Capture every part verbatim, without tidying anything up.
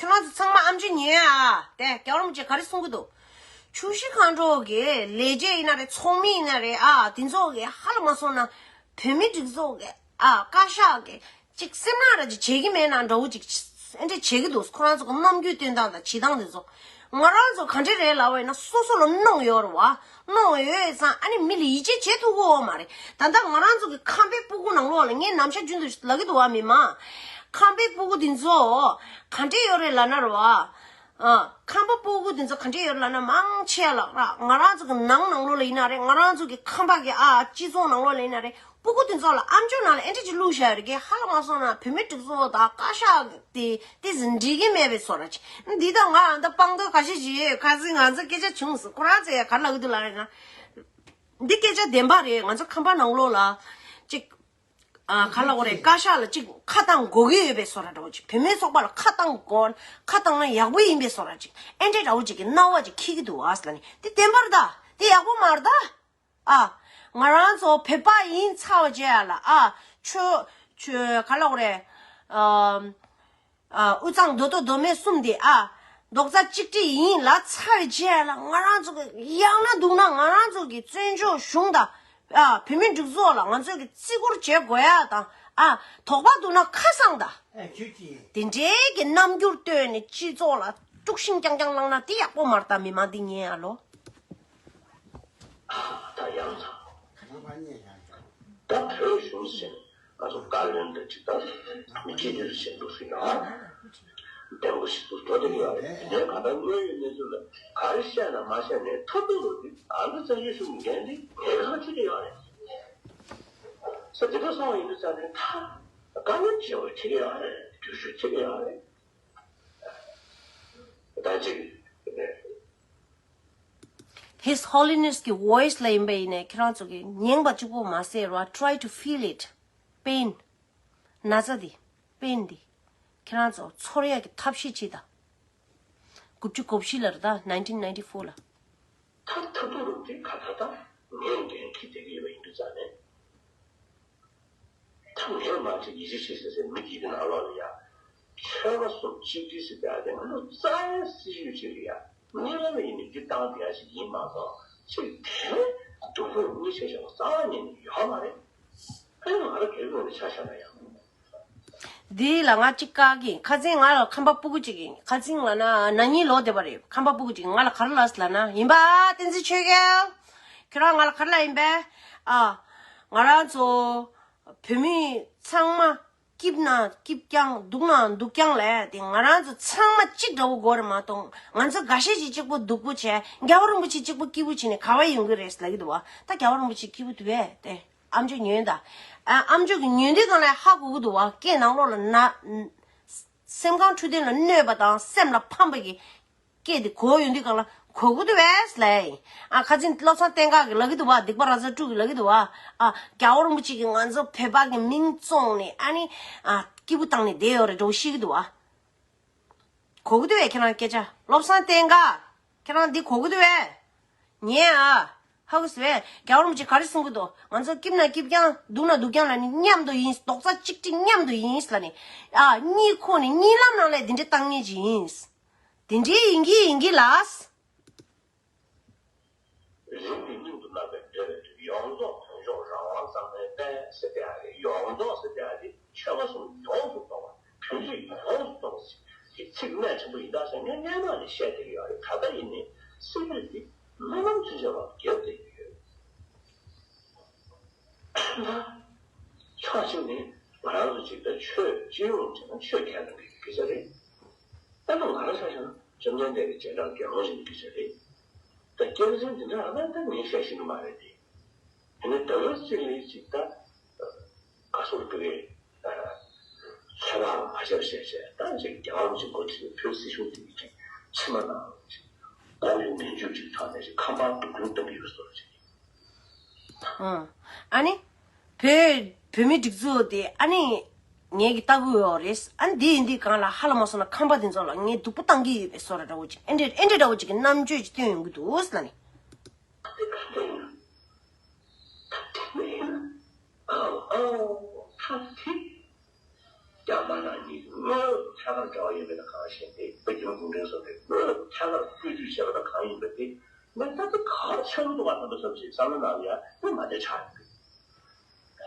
ཁྱེད་རང་ཚོ་ཚང་མ་ཨམ་ཅོག་ཉན་ཨ། དེ་རྒྱལ་བ་རིན་པོ་ཆེ་ག་རེ་གསུང་གི་འདུག་ཆུ་བཞི་སྒང་དྲུག་གི་ལས་བྱེད་ཡིན་ན་རེད། ཚོགས་མི་ཡིན་ན་རེད་ཨ། དེ་ཚོ་གི་ཧ་ལས་མ་སོང་ན་བོད་མི་སྒྲིག་འཛུགས་གི་ཨ། བཀའ་ཤག་གི་ཅིག་སེམས་ནང་ར་ཅིག་བྱེད་ཀྱི་མེད་ན་འདྲ་བོ་ཅིག་ཨེ་འདྲ་བྱེད་ཀྱི་འདུག་ཁོ་རང་ཚོ་གི་རྣམ་འགྱུར་སྟོན་སྟངས་དང་བྱེད་སྟངས་དེ་ཚོ། ང་རང་ཚོ་ག་འདྲ་རེད་ལབ་པ་ཡིན་ན་སོ་སོ་ལ་གནོང་ཡོད་རེད་བ། གནོང་ཡོད་ཙང་ཨ་ནི་མི་ལ་ཡིད་ཆེས་བྱེད་ཐུབ་ཀྱི་ཡོད་མ་རེད། ད་ལྟ་ང་རང་ཚོ་གི་ཁམས་པའི་སྤུ་གུ་ནང་ལོགས་ལ་ངས་ནམ་ཞག་རྒྱུན་དུ་ལབ་ཀྱི་འདུག་བ། མི་མང་ཁམས་པའི་སྤུ་གུ་དེ་ཚོ་ག་འདྲ་ཡོད་རེད་ལབ་ན་རེད་བ། ཨ། ཁམས་པ་སྤུ་གུ་དེ་ཚོ་ག་འདྲ་ཡོད་རེད་ལབ་ན་མང་ཆེ་ལ་ར་ང་རང་ཚོ་གི་ནང་ནང་ལོགས་ལ་ཡིན་ན་རེད། ང་རང་ཚོ་གི་ཁམས་པ་གི་ཨ་སྤྱི་ཚོགས་ནང་ལོགས་ལ་ཡིན་ན་རེད། སྤུ་གུ་དེ་ཚོ་ལ་ཨམ་ཅོག་ནང་ལ་ཨེ་འདྲ་ཅིག་བླུགས་བཞག་ཡོད་རེད་གི། ཧ་ལས་མ་སོང་ན་བོད་མི་སྒྲིག་འཛུགས་དང་བཀའ་ཤག་དེ་དེ་ཟིན་འགྲིག་གི་མེད་པའི་བཟོ་འདྲ་ཅིག་འདི་དང་ང་ཨ་ད་དཔང་རྟགས་ཁ་ཤས་ཤིག་ཡོད། ཁ་སང་ང་ཚོ་སྐད་ཆ་བྱུང་སོང་། ཁོ་རང་ཚོས་ཡ་ག་རེ་ལབ་ཀྱི་འདུག་ལབ་ཡིན་ན། འདི་སྐད་ཆ་བདེན་པ་རེད། ང་ཚོ་ཁམས་པ་ནང་ལོགས་ལ་ཅིག་ཨ། ག་ལབ་དགོས་རེད། བཀའ་ཤག་ལ་ཅིག་ཁ་བཏང་དགོས་ཀྱི་ཡོད་པའི་བཟོ་འདྲ་འདྲ་བོ་ཅིག་བོད་མིའི་ཚོགས་པ་ལ་ཁ་བཏང་དགོས། ཁ་བཏང་ན་ཡག་པོ་ཡིན་པའི་བཟོ་འདྲ་ཅིག་ཨེ་འདྲ་འདྲ་བོ་ཅིག་གི་སྣང་བ་ཅིག་འཁྱེར་གྱི་འདུག་ཨ་ཟེར་ལབ་ནི། འདི་བདེན་པ་རེད་ད། འདི་ཡག་པོ་མ་རེད་ད། ཨ། ང་རང་ཚོ་བོད་པ་ཡིན་ཚར་བ་བྱས་ལ་ཨ། ཆོས་ཆོས་ག་ལབ་དགོས་རེད། ཨ། ཨ། དབུས་གཙང་མདོ་སྟོད་མདོ་སྨད་གསུམ་དེ་ཨ། རྡོག་རྩ་གཅིག་སྒྲིལ་ཡིན་ལབ་ཚར་བ་བྱས་ལ་ང་རང་ཚོ་གི་ཡག་ན་སྡུག་ན་ང་རང་ཚོ་གི་བཙན་བྱོལ་གཞུང་དང་ཨ། བོད་མིའི་སྒྲིག་འཛུགས་ལ་ང་ཚོ་གི་བརྩི་བཀུར་བྱེད་དགོས་ཡ་དང་ཨ། དོགས་པ་འདུག་ན་ཁ་གསང་དང་། ཨ། ཁྱོད་ཀྱིས། དེ་འདྲའི་གི་རྣམ་འགྱུར་སྟོན་ནས་སྤྱི་ཚོགས་ལ་དཀྲུག་ཤིང་རྐྱང་རྐྱང་བསླངས་ན་དེ་ཡག་པོ་མ་རེད་ད། མི་མང་འདི་ཉན་ཨ་ལོ། ད་ཡང་ཚང་། ད་བོད་གཞུང་ཟེར་ང་ཚོ་བཀའ་བློན་དང་ཅིག་ད་མི་སྐྱིད་སྡུག་ཟེར་འདུག་ཟེར་ན་བདེན་པོ་ཞིག་ཏུ་འགྲོ་བསྡད་ཀྱི་ཡོད་རེད། དེ་ནས་ག་ད་དངོས་ཡོད་གནས་ཚུལ་ལ་ག་རེ་བཤད་ན་མ་བཤད་ནས་ཐབས་སྡུག་ལོ་འདི་ཨ་ནི་བཙན་བྱོལ་གཞུང་འགན་འདི་ངས་གང་ཁྲིད་ཀྱི་ཡོད་རེད། ས་འདི་འདྲ་སོང་བ་ཡིན་དུས་ཙང་ནས་ད་བཀའ་བློན་ཆེན་པོ་ཁྲིད་ཀྱི་ཡོད་རེད། དུས་ཤུགས་ཁྲིད་ཀྱི་ཡོད་རེད། ད་ཅིག་His Holiness གི་voice ལ་ཡིན་པ་ཡིན་ནའི་ཁྱེད་རང་ཚོ་གི་ཉན་པ་གཅིག་པོ་མ་ཟད་ར། Try to feel it. Pain. ན་ཚ་འདི། pain འདི། ཁྱེད་རང་ཚོ་ཚོར་ཡག་གི་ཐབས་ཤེས་བྱེད་དང་། དགུ་བཅུ་གོ་བཞི་ལ་རེད་ད། nineteen ninety four ལ། ད་ད་དུང་རུ་དེ་ག་ད་ད་ངས་འགན་འཁྱེར་བསྡད་ཀྱི་ཡོད་པ་ཡིན་དུས་ཙང་ནས། ད་ངས་མ་ཅིག་ཡིད་ཆེས་བྱེད་ཟེར་ཟེར་མི་གཅིག་གི་ནང་ལོགས་ལ་ཡ། ཆོལ་ཁ་གསུམ་གཅིག་སྒྲིལ་ཟེར་བསྡད་དེ་ང་ཚོ་རྩ་བའི་སྲིད་ཇུས་གཅིག་རེད་ཡ། གཉིས་པ་ལ་ཡིན་ནི་འདི་བཏང་བསྡད་ཡ་ཞིག་ཡིན་མ་གཏོགས་ཅིག་དེ་སྡུག་པོ་གཉིས་ཆེ་ཆེ་བ་རྩ་བ་ཉིད་ནས་ཡོད་མ་རེད། ཨ་ནི་ང་རང་སྒེར་ངོས་ནས་ཆ་བཞག་ན་ཡང་། འདི་ལ་ང་གཅིག་བཀག་གི། ཁ་སང་ང་ལ་ཁམས་པ་སྤུ་གུ་གཅིག་གིས། ཁ་སང་ལབ་ན་ན་ནིང་ལོ་འདས་པ་རེད། ཁམས་པ་སྤུ་གུ་གཅིག་གིས་ང་ལ་ག་རེ་ལབ་སོང་ལབ་ན། ཡིན་པ། བསྟན་འཛིན་ཆོས་རྒྱལ། ཁྱོད་རང་ང་ལ་ག་རེ་ལབ་ཡིན་པས། ཨ། ང་རང་ཚོ་བོད་མི་ཚང་མ་སྐྱིད་ན་སྐྱིད་རྐྱང་། སྡུག་ན་སྡུག་རྐྱང་ལབ་དེ། ང་རང་ཚོ་ཚང་མ་གཅིག་འདྲ་བོ་དགོས་རེད་མ་གཏོགས། ང་ཚོ་འགའ་ཤས་ཅིག་གཅིག་པོ་སྡུག་པོ་བྱས། རྒྱལ་བ་རིན་པོ་ཆེ་གཅིག་པོ་སྐྱིད་པོ་བྱས་ནས་ག་བ་ཡོང་གི་རེད་ལབ་ཀྱི་འདུག་བ། ད་རྒྱལ་བ་རིན་པོ་ཆེ་སྐྱིད་པོ་འདུག་པས་དེ། ཨམ་ཅོག་ཉན་ད། ཨ། ཨམ་ཅོག་གི་ཉན་དུས་སྒང་ལ་ཧ་གོ་གི་འདུག་བ། སྐད་ནང་ལོགས་ལ་ན། སེམས་ཁམས་འཕྲོད་བསྟེན་ལ་གནོད་པ་དང་སེམས་ལ་ཕམ་པ་གི་སྐད་དེ་གོ་ཡོང་དུས་སྒང་ལ་གོ་གི་འདུག་པས་ལབ་ཡིན། ཨ། ཁ་སང་བློ་བཟང་བསྟན་དགའ་གིས་ལབ་ཀྱི་འདུག་བ། སྡིག་པ་ར་ཛ་དྲུག་གིས་ལབ་ཀྱི་འདུག་བ། ཨ། རྒྱལ་བ་རིན་པོ་ཆེ་གིས་ང་ཚོ་བོད་པ་གི་མིང་བཙོངས་ནས་ཨ་ནི། ཨ། སྐྱིད་པོ་བཏང་ནས་བསྡད་ཡོད་རེད་འདྲ་བོ་བཤད་ཀྱི་འདུག་བ། གོ་གི་འདུག་པས་ཁྱེད་རང་སྐད་ཆ། བློ་བཟང་བསྟན་དགའ། ཁྱེད་རང་འདི་གོ་གི་འདུག་པས། ཉན་ཨ། ཧ་གོ་སོང་པས། རྒྱལ་བ་རིན་པོ་ཆེ་ག་རེ་གསུང་གི་འདུག་ང་ཚོ་སྐྱིད་ན་སྐྱིད་རྐྱང་། སྡུག་ན་སྡུག་རྐྱང་ལབ་ནི་མཉམ་དུ་ཡིན། རྡོག་རྩ་གཅིག་སྒྲིལ་མཉམ་དུ་ཡིན་ལབ་ནི། ཨ། གཉིད་ཁུག་ནས་གཉིད་ལམ་ནང་ལ་འདི་འདྲའི་བཏང་མཁན་ཅིག་ཡིན། དེ་འདྲའི་ཡིན་གྱི་ཡིན་གྱི་ལགས། རིང་གི་སྙིང་དུ་བརྣག་པའི་འདོད་པའི་དུས། ཡོངས་རྫོགས་བོད་ལྗོངས་རང་དབང་གཙང་མའི་དཔལ་ཟེར་དེ་ཨ་རེད། ཡོངས་རྫོགས་ཟེར་དེ་ཨ་རེད། ཆོལ་ཁ་གསུམ་ཡོངས་སུ་རྫོགས་པ། བོད་རིགས་ཡོངས་སུ་རྫོགས་པ་ཟེར་གྱི་ཚིག་རྨད་ཆེན་པོ་ཡིན་ད་ཟེར་ངས་སྔན་མ་ནས་བཤད་བསྡད་ཀྱི་ཡོད་རེད། ད་ལྟ་ཡིན་ནའི་སྲིད་བྱུས་འདི་སྨོན་ལམ་ཚུན་ཆད་བར་བརྒྱབ་བསྡད་ཀྱི་ཡོད། ད་ཕྱོགས་གཅིག་ནས་ང་རང་ཚོ་ཅིག་ད་ཆོས་སྤྱི་ཡོངས་བྱས་ན་ཆོས་ཁས་ལེན་པའི་སྐད་ཆ་རེད། ད་ང་རང་ཆ་བཞག་ན་བཅོམ་ལྡན་འདས་ཀྱི་རྗེས་འབྲང་དགེ་སློང་ཡིན་པའི་སྐད་ཆ་རེད། ད་སྐྱག་རྫུན་འདི་འདྲ་ཨ་ད་ད་ངས་བཤད་ཤེས་ཀྱི་མ་རེད་དེ། དེ་ནས་ཟླ་བ་གཅིག་ལ་ཅིག་ད་ག་སོང་འདུག་གས། ཚོད་དཔག་མ་བྱས་བྱས་བྱས་ད་ཅིག་རྒྱལ་བ་རིན་པོ་ཆེ་འགོ་ཁྲིད་ནས་བོད་སྲིད་གཞུང་འདི་ཅིག་ཕྱི་མ་ནང་ཅིག་ལྐོག་གཡོ་ངན་ཇུས་ཅིག་ཐོག་ནས་ཅིག་ཁང་པ་སྡུག་རུས་བཏང་གི་ཡོད་བཟོ་འདྲ་ཅིག་ཨང་། ཨ་ནི། བོད་བོད་མི་སྒྲིག་འཛུགས་དེ་ཨ་ནི། ངེད་ཀྱི་ལྟ་གི་ཡོད་རེད། ཨ་ནི་འདི་ཡིན་དུས་སྒང་ལ་ཧ་ལས་མ་སོང་ན་ཁམས་པ་དེ་ཚོ་ལ་ངས་སྡུག་པོ་བཏང་གི་ཡོད་པའི་བཟོ་འདྲ་འདྲ་བོ་ཅིག་ཨེ་འདྲ་ཨེ་འདྲ་འདྲ་བོ་ཅིག་གི་རྣམ་དཔྱོད་ཅིག་སྟོན་ཡོང་གི་འདུག་ཟེར་ལབ་ནི། ད་དེ་ག་འདྲ་ཡིན་ན། ད་དེ་མ་ཡིན་ན། ཨའོ་ཨའོ། ད་དེ། རྒྱ་དམར་ནག་གཉིས་ཀྱི་དངོས་ཡོད་ཀྱི་ཁྱད་པར་འདྲ་བ་ཡོད་མེད་ལ་གང་ཤེས་ཏེ། གུང་ཁྲན་ཟེར་དེ་བོད་ལ་ཐད་ཀར་བཀོལ་སྤྱོད་བྱས་པ་དང་གང་ཡིན་པ་དེ་ནི་ད་ལྟ་ག་རེ་ཆགས་ཀྱི་འདུག་ག་ད་ལྟ་བསམ་ཞིག་བསམ་བློ་ནང་ལ་ཡ་དེ་མ་བདེ་ཆགས་ཡོད།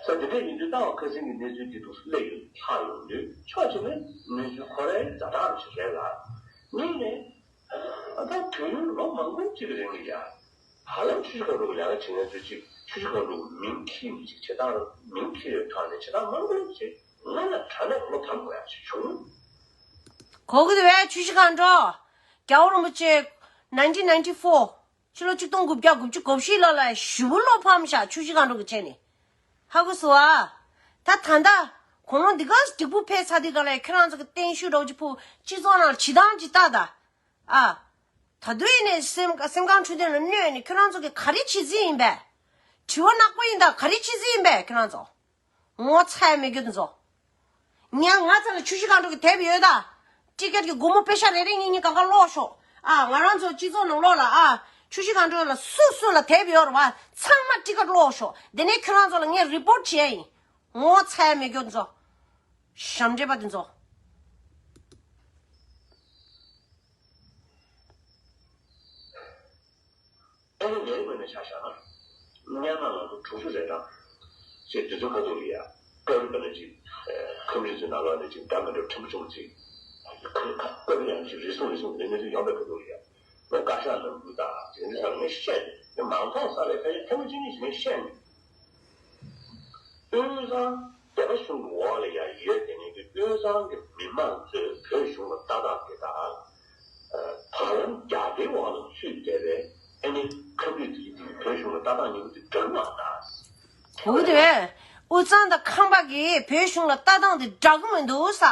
ས་དེ་འདྲ་ཡིན་དུས་ལྟ་བ་ཁ་སང་གི་གནས་ཚུལ་འདི་འདུག་སླེབས་ཡོང་ཆགས་ཡོང་དུས་ཕྱོགས་གཅིག་ནས་གནས་ཚུལ་ཁོ་རའི་ཛ་དྲག་ཞིག་རེད་ལ། གཉིས་ནས་ད་དུས་ཡུན་ལོ་མང་པོ་གཅིག་གི་རིང་ལ་ཡ། ཧ་ལམ་ཆུ་བཞི་སྒང་དྲུག་གི་ལས་ཀ་བྱེད་མཁན་ཚོས་ཅིག་ཆུ་བཞི་སྒང་དྲུག་གི་མིང་འཁྱེར་ནས་ཅིག་བྱེད་སྟངས་མིང་འཁྱེར་བའི་ཐོག་ནས་བྱེད་སྟངས་མང་པོ་ཅིག་ང་ལ་དྲ་ལམ་བློ་ཕམ་དགོས་ཡ་ཞིག་བྱུང་། གོ་གི་འདུག་བས། ཆུ་བཞི་སྒང་དྲུག་རྒྱལ་བ་རིན་པོ་ཆེ་nineteen ninety-four ཕྱི་ལོ་ཆིག་སྟོང་དགུ་བརྒྱ་དགུ་བཅུ་གོ་བཞི་ལོ་ལ་ཞེ་པོ་བློ་ཕམ་ཤག་ཆུ་བཞི་སྒང་དྲུག་གི་ཆེད་ནས། ཧ་གོ་སོང་ཨ། ད་ད་ལྟ་གོང་ལོ་འདི་ག་འགྲིག་པོ་ཕེབས་ཚར་དུས་ག་ལ་ཁྱེད་རང་ཚོ་གི་བརྟན་བཞུགས་འདྲ་བོ་ཅིག་ཕུལ། སྤྱི་ཚོགས་ནང་ལ་བྱེད་སྟངས་ཅིག་ལྟ་ད། ཨ། ད་དུང་ཡིན་ནའི་སེམས་སེམས་ཁམས་འཕྲོད་བསྟེན་ལ་གནོད་ནས་ཁྱོད་རང་ཚོ་གིས་ག་རེ་བྱེད་རྩིས་ཡིན་པས། དྲི་བ་ནག་པོ་ཡིན་ད། ག་རེ་བྱེད་རྩིས་ཡིན་པས་ཁྱོད་རང་ཚོ། ངོ་ཚ་ཡ་མེད་རྒྱུ་དེ་ཚོ། ངས་ང་ཚ་ལ་ཆུ་བཞི་སྒང་དྲུག་གི་དེབ་ཡོད་ད། ཊི་ཀེཊ་གི་སྒོར་མོ་པེ་ཤ་རེ་རེ་གཉིས་གཉིས་གང་ག་སློག་ཤོག་ཨ། ང་རང་ཚོ་སྤྱི་ཚོགས་ནང་ལོགས་ལ་ཨ། ཆུ་བཞི་སྒང་དྲུག་ལ་སུ་སུ་ལ་དེབ་ཡོད་རེད་བ། ཚང་མ་ཊི་ཀེཊ་སློག་ཤོག་དེ་ནས་ཁྱོད་རང་ཚོ་ལ་ངས་རི་པོཊ་བྱས་ཡིན། ངོ་ཚ་ཡ་མེད་རྒྱུ་དེ་ཚོ། ཞབས་འདྲེན་པ་དེ་ཚོ། ཨ་ནི་ངའི་ངོས་ནས་ཆ་བཞག་ན། སྔོན་མ་ང་ཚོ་དྲུག་ཅུ་རེ་གྲངས་ཅིག་དུས་ཚོད་ཁ་ཐུག་ལ་ཡ། སྐབས་རེ་ན་ཅིག་ཁམས་རིགས་ཚོའི་ནང་ལོགས་ནས་ཅིག་འདྲ་མི་འདྲ་ཕྲན་བུ་བྱུང་ཅིག་སྐབས་རེ་ཡང་ཅིག་རེ་ཟུང་རེ་ཟུང་གི་གནས་ཚུལ་ཡོང་པའི་ཁ་ཐུག་ལ་ཡ། ང་བཀའ་ཤག་ནང་ཁུལ་དང་དེ་འདྲ་ཚང་མས་བཤད་ནས་མང་ཚོགས་ས་ལས་ཕལ་ཆེར་ཐེངས་མ་གཅིག་གཉིས་ཤིག་ནས་བཤད་ནས། དབུས་གཙང་སྡེ་པ་གཞུང་གི་འོག་ལ་ཡང་ཡོད་དེ་ནས་ཀྱི་དབུས་གཙང་གི་མི་མང་ཚོས་བོད་གཞུང་ལ་ལྟ་སྟངས་དེ་དང་། བར་ལམ་རྒྱ་སྡེའི་འོག་ལ་ཚུད་བསྡད་པའི་ཨ་ནི་ཁ་བུད་དེ་དེ་བོད་གཞུང་ལ་ལྟ་སྟངས་གཉིས་པོ་དེ་འདྲ་མ་འདྲ། དེ་འདྲ་དབུས་གཙང་དང་ཁམས་པ་གིས་བོད་གཞུང་ལ་ལྟ་སྟངས་དེ་འདྲ་གི་མི་འདུག་ས།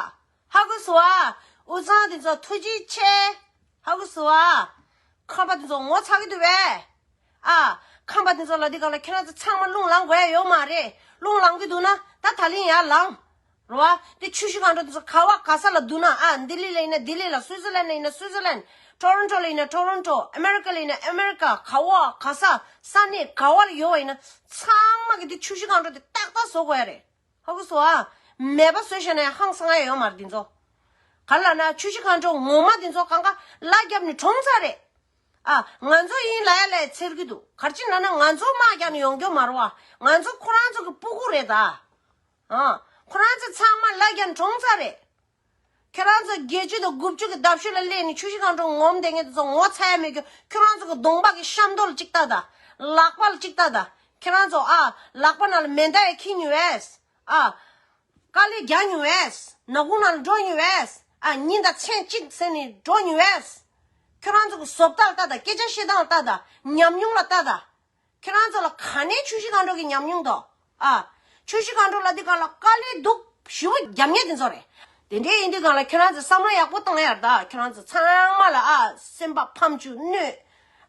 ཧ་གོ་སོང་ཨ། དབུས་གཙང་དེ་ཚོ་ཐུགས་རྗེ་ཆེ། ཧ་གོ་སོང་ཨ། ཁམས་པ་དེ་ཚོ་ངོ་ཚ་གི་འདུག་བས། ཨ། ཁམས་པ་དེ་ཚོ་ལ་འདི་ག་ལ་ཁྱེད་རང་ཚོ་ཚང་མ་རླུང་ལངས་དགོས་ཡ་ཡོད་མ་རེད། རླུང་ལངས་གི་འདུག་ན་ད་ད་ལིང་ཡར་ལངས། རོ་ཨ། དེ་ཆུ་བཞི་སྒང་དྲུག་དེ་ཚོ་ག་བ་ག་ས་ལ་འདུག་ན་ཨ། ལྡི་ལི་ལ་ཡིན་ན་ལྡི་ལི་ལ། སུའི་ཙི་ལན་ལ་ཡིན་ན་སུའི་ཙི་ལན། ཊོ་རོན་ཊོ་ལ་ཡིན་ན་ཊོ་རོན་ཊོ། ཨ་མེ་རི་ཀ་ལ་ཡིན་ན་ཨ་མེ་རི་ཀ། ག་བ་ག་ས་ས་གནས་ག་བ་ལ་ཡོད་པ་ཡིན་ན་ཚང་མ་གི་དེ་ཆུ་བཞི་སྒང་དྲུག་དེ་ཏག་ཏག་བཟོ་དགོས་ཡ་རེད། ཧ་གོ་སོང་ཨ། མེད་པ་བཟོས་བཞག་ན་ཡང་ཧང་སང་ཡ་ཡོད་མ་རེད་འདི་ཚོ། ག་རེ་ལབ་ན་ཆུ་བཞི་སྒང་དྲུག་ངོ་མ་འདི་ཚོ་གང་ག་ལ་རྒྱབ་ནས་གྲོངས་ཚར་རེད། ཨ། ང་ཚོ་ཡིན་ལབ་ཡ་ལས་འཚེར་གི་འདུག་ག་རེ་ཅི་ལབ་ན་ང་ཚོ་དམག་རྒྱབ་ནས་ཡོང་རྒྱུ་མ་རེད་བ། ང་ཚོ་ཁོ་རང་ཚོ་གི་སྤུ་གུ་རེད་ད། ཨ། ཁོ་རང་ཚོ་ཚང་མ་ལ་རྒྱབ་ནས་གྲོངས་ཚར་རེད། ཁྱེད་རང་ཚོ་བརྒྱད་ཅུ་དང་དགུ་བཅུ་གི་འདབ་ཤོད་ལ་སླེབས་ནས་ཆུ་བཞི་སྒང་དྲུག་ངོམ་བསྡད་མཁན་དེ་ཚོ་ངོ་ཚ་ཡ་མེད་རྒྱུ། ཁྱེད་རང་ཚོ་གི་གདོང་པ་གི་ཤམ་ཐབས་ལ་གཅིག་ལྟ་ད། ལག་པ་ལ་གཅིག་ལྟ་ད། ཁྱེད་རང་ཚོ་ཨ། ལག་པ་ནང་ལ་མེ་མདའ་ཡ་འཁྱེར་མྱོང་བས། ཨ། དཀའ་ལས་རྒྱག་མྱོང་བས། ནག་ཁུང་ནང་ལ་འགྲོ་མྱོང་བས། ཨ། ཉིན་དང་མཚན་གཅིག་ཟེར་ནས་འགྲོ་མྱོང་བས། ཁྱོད་རང་ཚོ་གི་བཟོ་ལྟ་ལ་ལྟ་དང་། སྐད་ཆ་བཤད་སྟངས་ལ་ལྟ་དང་། ཉམས་མྱོང་ལ་ལྟ་དང་། ཁྱོད་རང་ཚོ་ལ་ག་ནས་ཆུ་བཞི་སྒང་དྲུག་གི་ཉམས་མྱོང་དང་། ཨ། ཆུ་བཞི་སྒང་དྲུག་ལ་འདི་ག་ལ་དཀའ་ལས་སྡུག་ཞེ་པོ་རྒྱབ་མཁན་དེ་ཚོ་རེད། དེ་འདྲའི་ཡིན་དུས་སྒང་ལ་ཁྱོད་རང་ཚོ་བསམ་བློ་ཡག་པོ་བཏང་ཡ་རེད་ད། ཁྱོད་རང་ཚོ་ཚང་མ་ལ་ཨ། སེམས་པ་ཕམ་བཅུག་གནོད།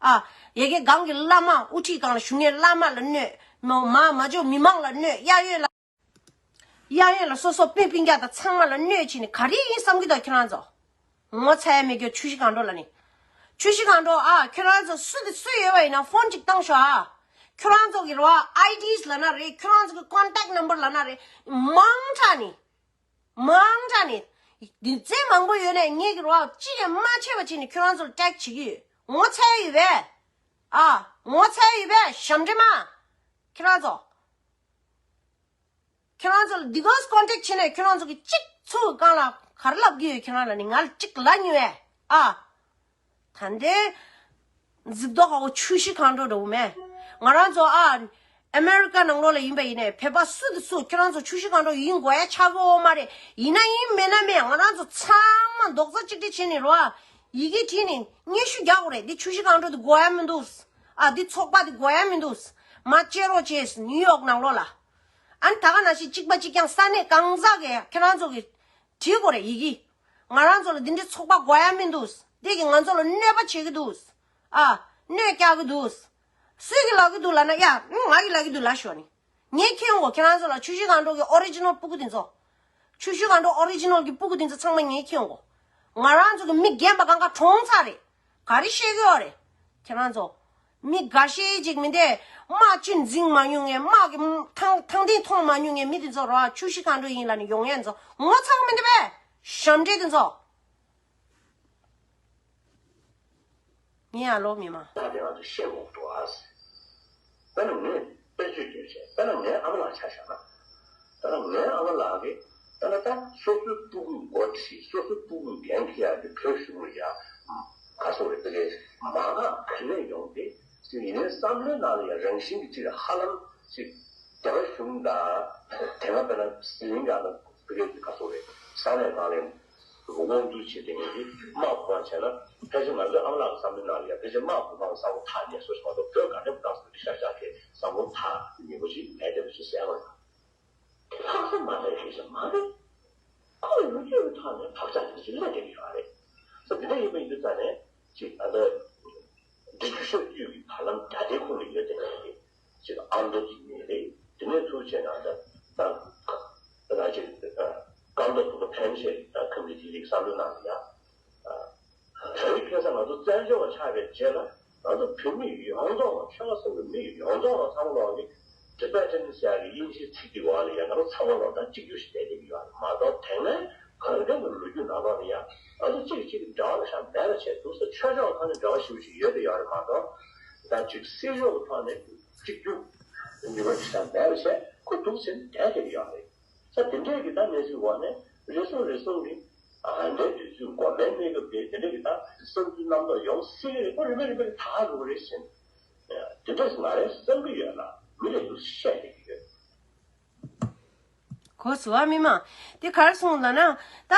ཨ། ཡ་གི་སྒང་གི་བླ་མ་དབུ་ཁྲིད་སྒང་ལ་བཞུགས་མཁན་བླ་མ་ལ་གནོད། མ་མ་མ་འཇོག་མི་མང་ལ་གནོད། གཡས་གཡོན་ལ། གཡས་གཡོན་ལ་སོ་སོ་སྤུན་སྤུན་ཀྱག་དང་ཚང་མ་ལ་གནོད་བྱས་ནས་ག་རེ་ཡིན་བསམ་གྱི་འདུག་ཁྱེད་རང་ཚོ། ངོ་ཚ་ཡ་མེད་རྒྱུ་ཆུ་བཞི་སྒང་དྲུག་ལ་ནི། ཆུ་བཞི་སྒང་དྲུག་ཨ། ཁྱེད་རང་ཚོ་སུ་དེ་སུ་ཡོད་པ་ཡིན་ན་ཕོན་ཅིག་བཏང་ཤོག་ཨ། ཁྱེད་རང་ཚོ་གི་རོ་ཨ་ཨའི་ཌིས་ལབ་ན་རེད། ཁྱེད་རང་ཚོ་གི་ཀོན་ཊེག་ནམ་བར་ལབ་ན་རེད། མང་དྲགས་ནི། མང་དྲགས་ནི། འདི་ཚོ་མང་པོ་ཡོད་ནས་ངས་གི་རོ་ཨ་གཅིག་ཀྱང་མ་ཆད་པ་བྱས་ནས་ཁྱེད་རང་ཚོ་ལ་ཊེག་བྱེད་ཀྱི་ཡོད། ངོ་ཚ་ཡ་ཡོད་པས། ཨ། ངོ་ཚ་ཡ་ཡོད་པས། ཞབས་འདྲེན་མ། ཁྱེད་རང་ཚོ། ཁྱེད་རང་ཚོ་ལ་འདི་ག་ཀོན་ཊེག་བྱས་ནས་ཁྱེད་རང་ཚོ་གི་གཅིག་ཚུར་སྒང་ལ་ག་རེ་ལབ་ཀྱི་ཡོད། ཁྱེད་རང་ལ་ནི་ང་ལ་གཅིག་ལབ་མྱོང་བས། ཨ། ད་འདི་གཟིགས་རྟོག་ཧ་གོ། ཆུ་བཞི་སྒང་དྲུག་འདྲ་བོ་མེད། ང་རང་ཚོ་ཨ། ཨ་མེ་རི་ཀ་ནང་ལོགས་ལ་ཡིན་པ་ཡིན་ནའི་བོད་པ་སུ་དང་སུ་ཁྱེད་རང་ཚོ་ཆུ་བཞི་སྒང་དྲུག་ཡིན་དགོས་ཡ་ཆགས་ཀྱི་ཡོད་མ་རེད། ཡིན་ན་ཡིན་མེད་ན་མེད། ང་རང་ཚོ་ཚང་མ་རྡོག་རྩ་གཅིག་སྒྲིལ་བྱས་ནས་རོ་ཨ། ཡི་གེ་བྲིས་ནས་སྙན་ཞུ་རྒྱག་དགོས་རེད། འདི་ཆུ་བཞི་སྒང་དྲུག་འདི་དགོས་ཡ་མི་འདུག་ཨ། འདི་ཚོགས་པ་འདི་དགོས་ཡ་མི་འདུག་མ་བཅད་རོགས་བྱས། ནིའུ་ཡོག་ནང་ལོགས་ལ། ཨ་ནི་ད་ག་ནང་བཞིན་གཅིག་པ་གཅིག་རྐྱང་ས་གནས་གང་ཟག་གིས་ཁྱེད་རང་ཚོ་གིས་བྲིས་དགོས་རེད་ཡི་གེ། ང་རང་ཚོ་ལ་འདི་འདྲའི་ཚོགས་པ་དགོས་ཡ་མི་འདུག་འདི་གིས་ང་ཚོ་ལ་གནོད་པ་བྱེད་ཀྱི་འདུག་ཨ། གནོད་རྒྱག་གི་འདུག་སུ་གིས་ལབ་ཀྱི་འདུག་ལབ་ན་ཡ། ང་གིས་ལབ་ཀྱི་འདུག་ལབ་ཤོག་ནི། ངས་མཁྱེན་གོ། ཁྱེད་རང་ཚོ་ལ་ཆུ་བཞི་སྒང་དྲུག་གི་ཨོ་རི་ཇི་ནལ་སྤུ་གུ་འདི་ཚོ། ཆུ་བཞི་སྒང་དྲུག་ཨོ་རི་ཇི་ནལ་གྱི་སྤུ་གུ་འདི་ཚོ་ཚང་མ་ངས་མཁྱེན་གོ། ང་རང་ཚོ་གི་མི་རྒན་པ་གང་ག་གྲོངས་ཚར་རེད། ག་རེ་བཤད་ཀྱི་ཡོད་རེད། ཁྱེད་རང་ཚོ། མི་འགའ་ཤས་ཅིག་མི་འདས། དམག་ཆུ་འཛིང་མ་མྱོང་ངས། དམག་གི་ཐང་ཐང་སྟེང་མཐོང་མ་མྱོང་ངས། མི་དེ་ཚོ་རོ་ཆུ་བཞི་སྒང་དྲུག་ཡིན་ལབ་ནས་ཡོང་ཡས་ཚོ་ངོ་ཚ་གི་མི་འདུག་པས། ཞབས་འདྲེན་དེ་ཚོ། ཡིན། ཨ་ལོ་མི་མང་། ད་དེ་ང་ཚོ་ཤེས་དགོས་འདུག་ཨ། དཔེར་ན་ངས་དཔེར་བརྗོད་བརྒྱབ་བྱས། དཔེར་ན་ངའི་ཨ་མ་ལགས་ཆ་བཞག་ན། དཔེར་ན་ངའི་ཨ་མ་ལགས་ཀྱིས། དཔེར་ན་ད་སོ་སོའི་སྤུ་གུའི་འགོ་ཁྲིད། སོ་སོའི་སྤུ་གུའི་འགན་འཁྱེར་ཡག་གི་བོད་གཞུང་ལ་ཡ། ག་སོགས་རེད། དེ་གའི་མ་འགག་ག་ནས་ཡོང་སྟེ་ཟེར། ཡིན་ནའི་བསམ་བློའི་ནང་ལ་ཡ་རང་བཞིན་གྱི་ཅིག་ཧ་ལམ་ཅིག་རྒྱ་གར་གཞུང་དང་། དེ་སྔ་དཔེར་ན་ཟི་ལིང་ག་ལ་དེ་གའི་ག་སོགས་རེད། ས་གནས་ནང་ལ་དབང་བསྡུར་བྱེད་དེ་ངེས་ཀྱི་དམག་འབོར་བྱས་ན། ཕལ་ཆེར་ང་ཚོའི་ཨ་མ་ལགས་ཀྱི་བསམ་བློའི་ནང་ལ་ཡ་ཕལ་ཆེར་དམག་འབོར་ཁང་ས་ཁོངས་ཐག་ཉེ་སོ་ཞིག་མ་གཏོགས། བོད་ག་འདྲ་བཏང་སོང་འདི་ཤ་ཤ་དེ་ས་ཁོངས་ཐག་ཉེ་པོ་ཞིག་མེད་བསྡད་པ་ཞིག་གསལ་པོ་རེད། ལྷག་བསམ་མ་ལས་རེད་ཟེར་མ་རེད། ཁོ་ལ་ལོ་རྒྱུས་ཀྱི་ཐོག་ནས་བག་ཆགས་དེ་ཚོ་སླེབས་བསྡད་ཀྱི་ཡོད་རེད། ས་དེ་འདྲ་ཡིན་པ་ཡིན་དུས་ཙང་ནས་ཅིག་ཨ། ད་འབྲི་ཆུ་ཤོད་དུས་ཀྱི་བར་ལམ་རྒྱ་སྡེའི་ཁོངས་ལ་ཡོད་བསྡད་པའི་ཅིག་ཨ་མདོ་ཅིག་ནས་རེད། དེ་ནས་ཚུར་བྱས་ན་ད་ད་ད་ཅིག་ཀ་མདོ་བོད་ཁམས་ཕན་ཆད་ད་ཁམས་ཀྱི་དེ་རིགས་བསམ་བློའི་ནང་ལ་ཡ། བོད་ཡིག་ཁ་སང་ང་ཚོ་བཙན་བྱོལ་བ་ཆགས་པའི་རྗེས་ལ་ང་ཚོ་བོད་མི་ཡོངས་རྫོགས་ལ། ཆོལ་ཁ་གསུམ་གྱི་མི་ཡོངས་རྫོགས་ལ་ཚང་མ་ལོག་ནི་Tibetan་ཟེར་ཡག་གི་དབྱིན་ཇིའི་ཚིག་དེ་འོག་ལ་ཡ་ང་ཚོ་ཚང་མ་ལོག་ད་གཅིག་གྱུར་ཞིག་བསྡད་བསྡད་ཀྱི་ཡོད་རེད་མ་གཏོགས། དེ་སྔའི་གང་དྲན་གྱི་ལོ་རྒྱུས་ནང་ལོགས་ལ་ཡ་ང་ཚོ་གཅིག་གིས་གཅིག་གི་འབྲེལ་བ་ལ་ཤ་མེད་པ་བྱས་འདུག་ས། ཆོས་ཕྱོགས་ཐོག་ནས་འབྲེལ་བ་ཞེ་པོ་ཅིག་ཡོད་དེ་ཡོད་རེད་མ་གཏོགས། ད་ཅིག་སྲིད་ཕྱོགས་ཀྱི་ཐོག་ནས་གཅིག་གྱུར་ནུས་པ་ཞིག་ཤ་མེད་པ་བྱས་ཁོ་འདུག་ཟེར་བསྡད་བསྡད་ཀྱི་ཡོད་རེད། ས་དེ་འདྲས་ཀྱི་ད་གནས་ཚུལ་འོག་ནས་རེ་ཟུང་རེ་ཟུང་གི་ཨ་འདྲའི་དུས་ཚོད་འགོར་མའི་གནས་སྐབས་དེ་དེ་འདྲས་ཀྱི་ད་བསམ་ཚུལ་རྣམ་རྟོག་ཡོང་སྲིད་ཀྱི་རེད། ཁོ་རིམ་པས་རིམ་པས་ད་འགྲོ་གི་རེད་ཟེར། དེ་འདྲས་ང་རང་བསམ་གྱི་ཡོད་ལ་མི་རེ་ཟུང་བཤད་བསྡད་ཀྱི་ཡོད། གོ་སོང་ཨ་མི་མང་། དེ་ག་རེ་གསུངས་ལབ་ན། ད་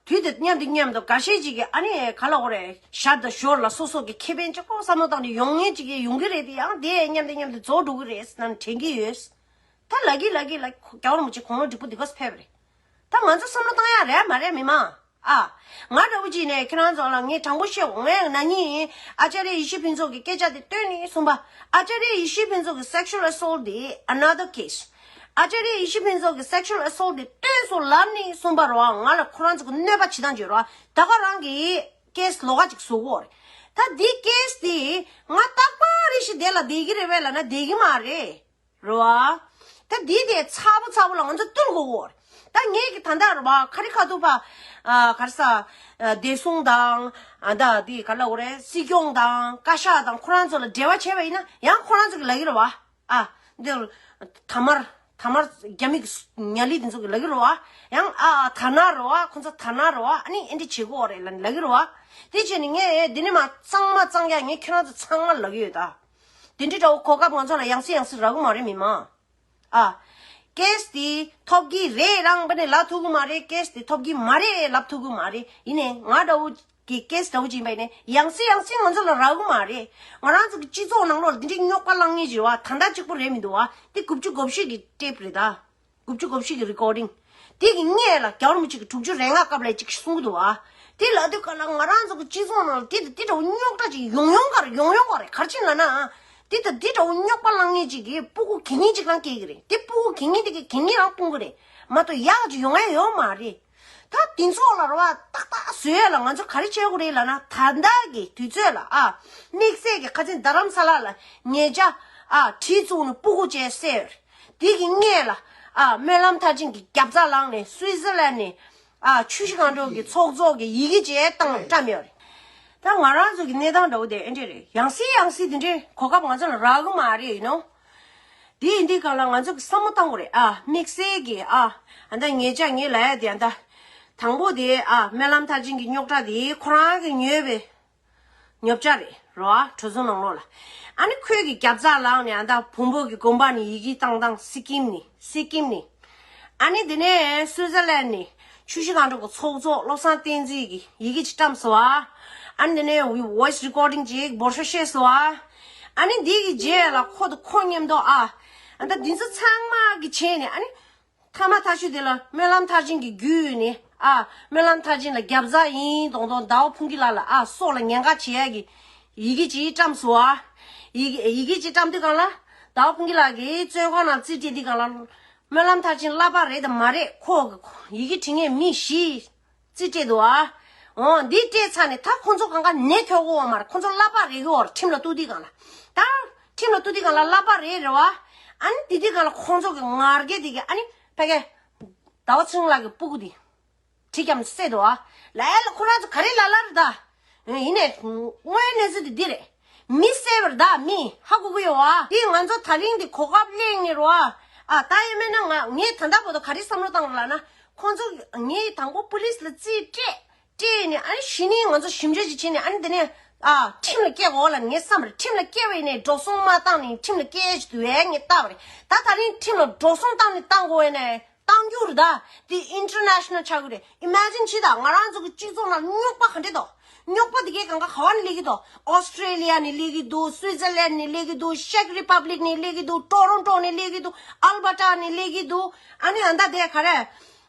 དུས་དང་མཉམ་དུ་མཉམ་དུ་འགའ་ཤས་ཅིག་གིས་ཨ་ནི་ག་ལབ་དགོས་རེད། ཞར་དང་ཞོར་ལ་སོ་སོ་གི་ཁེ་ཕན་གཅིག་པོ་བསམ་བློ་བཏང་ནས་ཡོང་མཁན་ཅིག་ཡོང་གི་རེད། དེ་ཡང་དེ་མཉམ་དུ་མཉམ་དུ་རྫོགས་འགྲོ་གི་རེད་ཟེར་ནས་དྲན་གྱི་ཡོད། ད་ལབ་ཀྱི་ལབ་ཀྱི་ལབ། རྒྱལ་བ་རིན་པོ་ཆེ་དགུང་ལོ་བགྲེས་པོ་འདི་ག་ཚོད་ཕེབས་པ་རེད། ད་ང་ཚོ་བསམ་བློ་བཏང་ཡག་རེད་མ་རེད་མི་མང་། ཨ། ང་འདྲ་བོ་ཅིག་ནས་ཁྱེད་རང་ཚོ་ལ་ངས་དྲང་པོ་བཤད། ངས་ན་ནིང་ཨ་ཅཱརྱ་ཡེ་ཤེས་ཕུན་ཚོགས་ཀྱི་སྐད་ཆ་དེ་བཏོན་ནས་གསུངས་པ། ཨ་ཅཱརྱ་ཡེ་ཤེས་ཕུན་ཚོགས་ཀྱི་sexual assault དེ་another case། ཨ་ཅཱརྱ་ཡེ་ཤེས་ཕུན་ཚོགས་ཀྱི་sexual assault དེ་བཏོན་སོང་ལབ་ནས་གསུངས་པ་རེད་བ། ང་ལ་ཁོ་རང་ཚོ་གི་གནོད་པ་བྱེད་སྟངས་བརྗོད་རེད་བ། ད་ག་རང་གི་ཀེ་སི་ལོགས་ཀ་ཅིག་བཟོ་གི་ཡོད་རེད། ད་འདི་ཀེ་སི་དེ་ང་རྟག་པར་རེ་ཞིག་དེ་ལ་བསྡད་ཀྱི་རེད་པས་ལབ་ན་བསྡད་ཀྱི་མ་རེད། རེད་བ། ད་འདི་དེ་ཚ་པོ་ཚ་པོ་ལ་ང་ཚོ་བསྟུན་དགོས་ཀྱི་ཡོད་རེད། ད་ངས་ཀྱི་ད་ལྟ་རེད་བ། ཁ་རི་ཁ་ཐུག་པ། ཨ། ག་རེ་ཟ། ཨ། བདེ་སྲུང་དང་། ཨ། ད་འདི་ག་ལབ་དགོས་རེད། སྲིད་སྐྱོང་དང་བཀའ་ཤག་དང་ཁོ་རང་ཚོ་ལ་འབྲེལ་བ་བྱས་པ་ཡིན་ན་ཡང་ཁོ་རང་ཚོ་གི་ལབ་ཀྱི་རེད་བ། ཨ། འདིར་ཐ་མར་ཐ་མར་རྒྱ་མི་གི་ཉ་ལི་དེ་ཚོ་གི་ལབ་ཀྱི་རེད་བ། ཡང་ཨ་ཨ་ཐ་ན་རེད་བ། ཁོ་ཚོ་ཐ་ན་རེད་བ། ཨ་ནི་ཨེ་འདྲ་བྱེད་དགོས་རེད་ལབ་ལབ་ཀྱི་རེད་བ། དེ་བྱས་ནས་ངས་འདི་ནས་མར་གཙང་མ་གཙང་རྐྱང་ངས་ཁྱེད་རང་ཚོ་ཚང་མ་ལབ་ཀྱི་ཡོད་ད། དེ་འདྲའི་འདྲ་བོ་གོ་སྐབས་ང་ཚོ་ལ་ཡང་སེ་ཡང་སེ་རག་གི་མ་རེད་མི་མང་། ཨ། ཀེ་སི་དེ་ཐོབ་ཀྱི་རེད་རང་པ་ནས་ལབ་ཐུབ་ཀྱི་མ་རེད། ཀེ་སི་དེ་ཐོབ་ཀྱི་མ་རེད་ལབ་ཐུབ་ཀྱི་མ་རེད། ཡིན་ནའི་ང་འདྲ་བོ་གི་ཀེ་སི་འདྲ་བོ་ཅིག་ཡིན་པ་ཡིན་ནའི་ཡང་སེ་ཡང་སེ་ང་ཚོ་ལ་རག་གི་མ་རེད། ང་རང་ཚོ་གི་སྤྱི་ཚོགས་ནང་ལོགས་ལ་འདི་འདྲའི་རྙོག་པ་བསླངས་མཁན་ཅིག་རེད་བ། ད་ལྟ་གཅིག་པོ་རེད་མི་འདུག་བ། འདི་དགུ་བཅུ་གོ་བཞི་གི་ཊེབ་རེད་ད། དགུ་བཅུ་གོ་བཞི་གི་རི་ཀོར་ཌིང་། དེ་གི་སྔས་ལ་རྒྱལ་བ་རིན་པོ་ཆེ་གི་དྲུག་ཅུ་རེ་ལྔ་སྐབས་ལ་ཅིག་གསུང་གི་འདུག་ཨ། དེ་ལབ་དུས་ག་ལ་ང་རང་ཚོ་གི་སྤྱི་ཚོགས་ནང་ལ་དེ་དང་དེ་འདྲ་བོ་རྙོག་དྲ་ཅིག་ཡོང་ཡོང་ག་རེ་ཡོང་ཡོང་ག་རེ། ག་རེ་བྱས་ལབ་ན། དེ་དང་དེ་འདྲ་བོ་རྙོག་པ་བསླངས་མཁན་ཅིག་གིས་སྤུ་གུ་གད་སྙིགས་ཅིག་རང་སྐྱེལ་གི་རེད། དེ་སྤུ་གུ་གད་སྙིགས་དེ་གིས་གད་སྙིགས་རང་སྤུངས་གི་རེད་མ་གཏོགས་ཡག་ཅིག་ཡོང་ཡ་ཡོད་མ་རེད། ད་དེ་ཚོ་ལ་རེད་བ། ཏག་ཏག་བཟོ་ཡ་ལ་ང་ཚོ་ག་རེ་བྱེད་དགོས་རེད་ལབ་ན། ད་ལྟ་གི་དུས་ཚོད་ལ་ཨ། དམིགས་བསལ་གྱི་ཁ་སང་རྡ་རམ་ས་ལ་ལ་ཉེ་ཆར་ཨ་གྲི་བཙུགས་ནས་སྤུ་གུ་བཅས་བསད་ཡོད་རེད། དེ་གི་སྔས་ལ་ཨ་སྨོན་ལམ་མཐར་ཕྱིན་གྱི་རྒྱབ་རྩ་ལངས་ནས་སུའི་ཙི་ལན་ནས་ཨ་ཆུ་བཞི་སྒང་དྲུག་གི་ཚོགས་གཙོ་གི་ཡི་གེ་བཅས་བཏང་བཀྲམ་ཡོད་རེད། ད་ང་རང་ཚོ་གི་གནས་སྟངས་འདྲ་བོ་དེ་ཨེ་འདྲ་རེད། ཡང་སེ་ཡང་སེ་དེ་འདྲའི་གོ་སྐབས་ང་ཚོ་ལ་རག་གི་མ་རེད་ཡིན་ནོ། དེ་ཡིན་དུས་གང་ལ་ང་ཚོ་གི་བསམ་བློ་བཏང་དགོས་རེད་ཨ། དམིགས་བསལ་གྱི་ཨ་ཨ་ད་ཉེ་ཆར་ངས་ལབ་ཡ་དེ་ཨ་ད་དང་པོ་དེ་ཨ་སྨོན་ལམ་མཐར་ཕྱིན་གྱི་རྙོག་དྲ་དེ་ཁོ་རང་གི་ཉོས་པའི་ཉོབ་ཆ་རེད་རོ་ཨ། གྲོས་ཚོགས་ནང་ལོགས་ལ། ཨ་ནི་ཁོས་ཀྱི་རྒྱབ་རྩ་ལངས་ནས་ཨ་ད་བོན་པོ་གི་དགོན་པ་ནས་ཡི་གེ་བཏང་སྟངས། སི་ཀིམ་ནས་སི་ཀིམ་ནས། ཨ་ནི་དེ་ནས་སུའི་ཙར་ལན་ནས་ཆུ་བཞི་སྒང་དྲུག་གི་ཚོགས་གཙོ་བློ་བཟང་བསྟན་འཛིན་གྱིས་ཡི་གེ་ཅིག་བཀྲམ་སོང་ཨ། ཨ་ནི་དེ་ནས་ཝོའི་སི་རི་ཀོར་ཌིང་ཅིག་འབོར་ཤོག་བཤད་སོང་ཨ། ཨ་ནི་འདི་གི་རྗེས་ལ་ཁོ་དང་ཁོ་མཉམ་དུ་ཨ་ཨ་ད་འདི་ཚོ་ཚང་མ་གི་བྱས་ནས་ཨ་ནི། ཐ་མ་ཐག་ཆོད་དེ་ལ་སྨོན་ལམ་མཐར་ཕྱིན་གྱི་བརྒྱུད་ནས་ཨ་སྨོན་ལམ་མཐར་ཕྱིན་ལ་རྒྱབ་རྩ་ཡིན་མདོག་མདོག་ཟླ་བ་ཕུན་སྐྱིད་ལགས་ལ་ཨ་སྲོག་ལ་ཉེན་ཁ་བྱེད་ཡ་གི་ཡི་གེ་ཅིག་བཀྲམ་སོང་ཨ། ཡི་གེ་ཡི་གེ་ཅིག་བཀྲམ་དུས་གང་ལ་ཟླ་བ་ཕུན་སྐྱིད་ལགས་ཀྱིས་བཙོན་ཁང་ནང་རྩིས་སྤྲད་དུས་གང་ལ་སྨོན་ལམ་མཐར་ཕྱིན་བསླབ་པ་རེད་དམ་མ་རེད། ཁོ་གི་ཡི་གེ་འབྲི་མཁན་མི་བཞི་རྩིས་སྤྲད་འདུག་ཨ། འོ་འདི་སྤྲད་ཚར་ནས་ད་ཁོང་ཚོ་གང་ག་ནད་ཐོན་གི་ཡོད་མ་རེད། ཁོང་ཚོ་བསླབ་པ་རེད་གི་ཡོད་རེད། ཁྲིམས་ལ་གཏུག་དུས་གང་ལ་ད་ཁྲིམས་ལ་གཏུག་དུས་གང་ལ་བསླབ་པ་རེད་རེད་བ། ཨ་ནི་དེ་དུས་གང་ལ་ཁོང་ཚོ་གི་ངར་སྐད་དེ་གི་ཨ་ནི་ཕ་གི་ཟླ་བ་ཚེ་རིང་ལགས་ཀྱི་སྤུ་གུ་དེ་གྲི་བརྐྱངས་བསད་འདུག་ཨ། ལ་ལ་ཁོ་རང་ཚོ་ག་རེ་ལ་ལ་རེད་ད། ཡིན་ནས་དངོས་གནས་ཚུལ་དེ་འདི་རེད། མི་བསད་པར་གདའ། མི་ཧ་གོ་གི་ཡོད་ཨ། དེ་ང་ཚོ་ད་རིང་འདི་གོ་སྐབས་གླེང་ནི་རོ་ཨ། ཨ་ད་ཡོད་མེད་ན་ང་ངས་ད་ལྟ་བར་དུ་ག་རེ་བསམ་བློ་བཏང་ར་ལབ་ན། ཁོང་ཚོ་ངས་དང་པོ་པུ་ལིས་ལ་རྩིས་སྤྲད། སྤྲད་ནས་ཨ་ནི་གཞི་ནས་ང་ཚོ་ཞིབ་འཇུག་ཅིག་བྱས་ནས་ཨ་ནི་དེ་ནས་ཨ་ཁྲིམས་ལ་བཀལ་དགོས་ལབ་ནས་ངས་བསམ་རེད། ཁྲིམས་ལ་བཀལ་བ་ཡིན་ནས་འགྲོ་སོང་མ་བཏང་ནས་ཁྲིམས་ལ་བཀལ་ཅིག་འདུག་བས་ངས་བལྟ་བ་རེད། ད་ད་རིང་ཁྲིམས་ལ་འགྲོ་སོང་བཏང་ནས་བཏང་དགོས་བས་ནས། གཏང་རྒྱུ་རེད་ད། དེ་ཨིན་ཊར་ནེ་ཤ་ནལ་ཆགས་ཀྱི་རེད། ཨི་མེ་ཇིན་བྱེད་དང་། ང་རང་ཚོ་གི་སྤྱི་ཚོགས་ནང་རྙོག་པ་ག་འདྲས་འདུག་རྙོག་པ་དེ་གའི་གང་ག་ག་བ་ནས་སླེབས་ཀྱི་འདུག་ཨོ་སི་ཊྲེ་ལི་ཡ་ནས་སླེབས་ཀྱི་འདུག་སུའི་ཛར་ལན་ནས་སླེབས་ཀྱི་འདུག་ཤེག་རི་པབ་ལིག་ནས་སླེབས་ཀྱི་འདུག་ཊོ་རོན་ཊོ་ནས་སླེབས་ཀྱི་འདུག་ཨལ་བྷར་ཊ་ནས་སླེབས་ཀྱི་འདུག་ཨ་ནི་ཨ་མདའ་དེ་ག་རེ།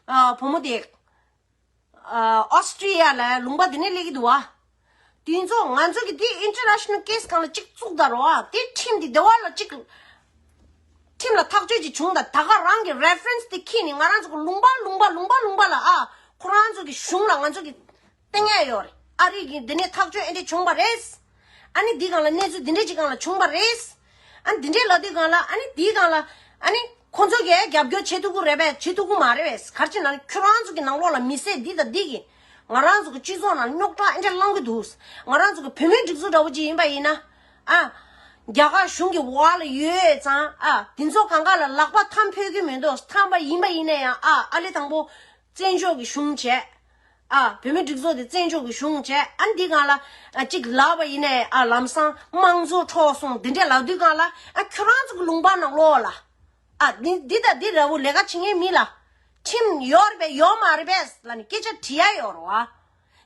ཨ་བུ་མོ་དེ། ཨ་ཨོ་སི་ཊྲི་ཡ་ལ་ལུང་པ་དེ་ནས་སླེབས་ཀྱི་འདུག་བ། དེ་ཚོ་ང་ཚོ་གི་དེ་ཨིན་ཊར་ནེ་ཤ་ནལ་ཀེ་སི་སྒང་ལ་གཅིག་བཙུགས་ད་རོགས་ཨ། དེ་ཁྲིམས་དེ་དེ་བ་ལ་གཅིག་ཁྲིམས་ལ་ཐག་གཅོད་ཅིག་བྱུང་ད། ད་ག་རང་གི་རེ་ཕ་རེན་སི་དེ་ཁྱེར་ནས་ང་རང་ཚོ་གི་ལུང་པ་ལུང་པ་ལུང་པ་ལུང་པ་ལ་ཨ། ཁོ་རང་ཚོ་གི་གཞུང་ལ་ང་ཚོ་གི་བསྟན་ཡ་ཡོད་རེད། ཨ་རི་གི་འདི་ནས་ཐག་གཅོད་ཨེ་འདྲས་བྱུང་བ་རེད། ཨ་ནི་འདི་སྒང་ལ་གནས་ཚུལ་འདི་འདྲས་ཅིག་སྒང་ལ་བྱུང་བ་རེད། ཨ་ནི་འདི་འདྲས་ལབ་དུས་སྒང་ལ་ཨ་ནི་འདིའི་སྒང་ལ་ཨ་ནི་ཁོ་ཚོ་གིས་རྒྱབ་སྐྱོར་བྱེད་ཐུབ་ཀྱི་རེད་པས། བྱེད་ཐུབ་ཀྱི་མ་རེད་པས། ག་རེ་བྱས་ན་ཁྱོད་རང་ཚོ་གི་ནང་ལོགས་ལ་མི་སེར་འདི་དང་འདི་གིས་ང་རང་ཚོ་གི་སྤྱི་ཚོགས་ནང་རྙོག་དྲ་ཨེ་འདྲས་བསླང་གི་འདུག་ང་རང་ཚོ་གི་བོད་མིའི་སྒྲིག་འཛུགས་འདྲ་བོ་ཅིག་ཡིན་པ་ཡིན་ན་ཨ། རྒྱ་གར་གཞུང་གི་འོག་ལ་ཡོད་ཙང་ཨ། འདི་ཚོ་གང་ག་ལ་ལག་པ་འཐམ་ཕོད་ཀྱི་མི་འདུག་འཐམ་པ་ཡིན་པ་ཡིན་ན་ཡང་ཨ། ཨ་ལེ་དང་པོ་བཙན་བྱོལ་གྱི་གཞུང་བྱས། ཨ། བོད་མིའི་སྒྲིག་འཛུགས་དེ་བཙན་བྱོལ་གྱི་གཞུང་བྱས། ཨ་འདི་སྒང་ལ་ཨ་གཅིག་ལབ་པ་ཡིན་ནའི་ཨ་ལམ་སང་དམངས་གཙོ་འཕྲོག་སོང་འདི་འདྲས་ལབ་དུས་སྒང་ལ་ཨ་ཁྱོད་རང་ཚོ་གི་ལུང་པ་ནང་ལོགས་ལ་ཨ་འདི་འདི་དང་འདི་འདྲ་བོ་ལས་ཀ་བྱེད་མཁན་མི་ལ་ཁྲིམས་ཡོད་རེད་པས་ཡོད་མ་རེད་པས་ལབ་ནས་སྐད་ཆ་དྲི་ཡ་ཡོད་རེད་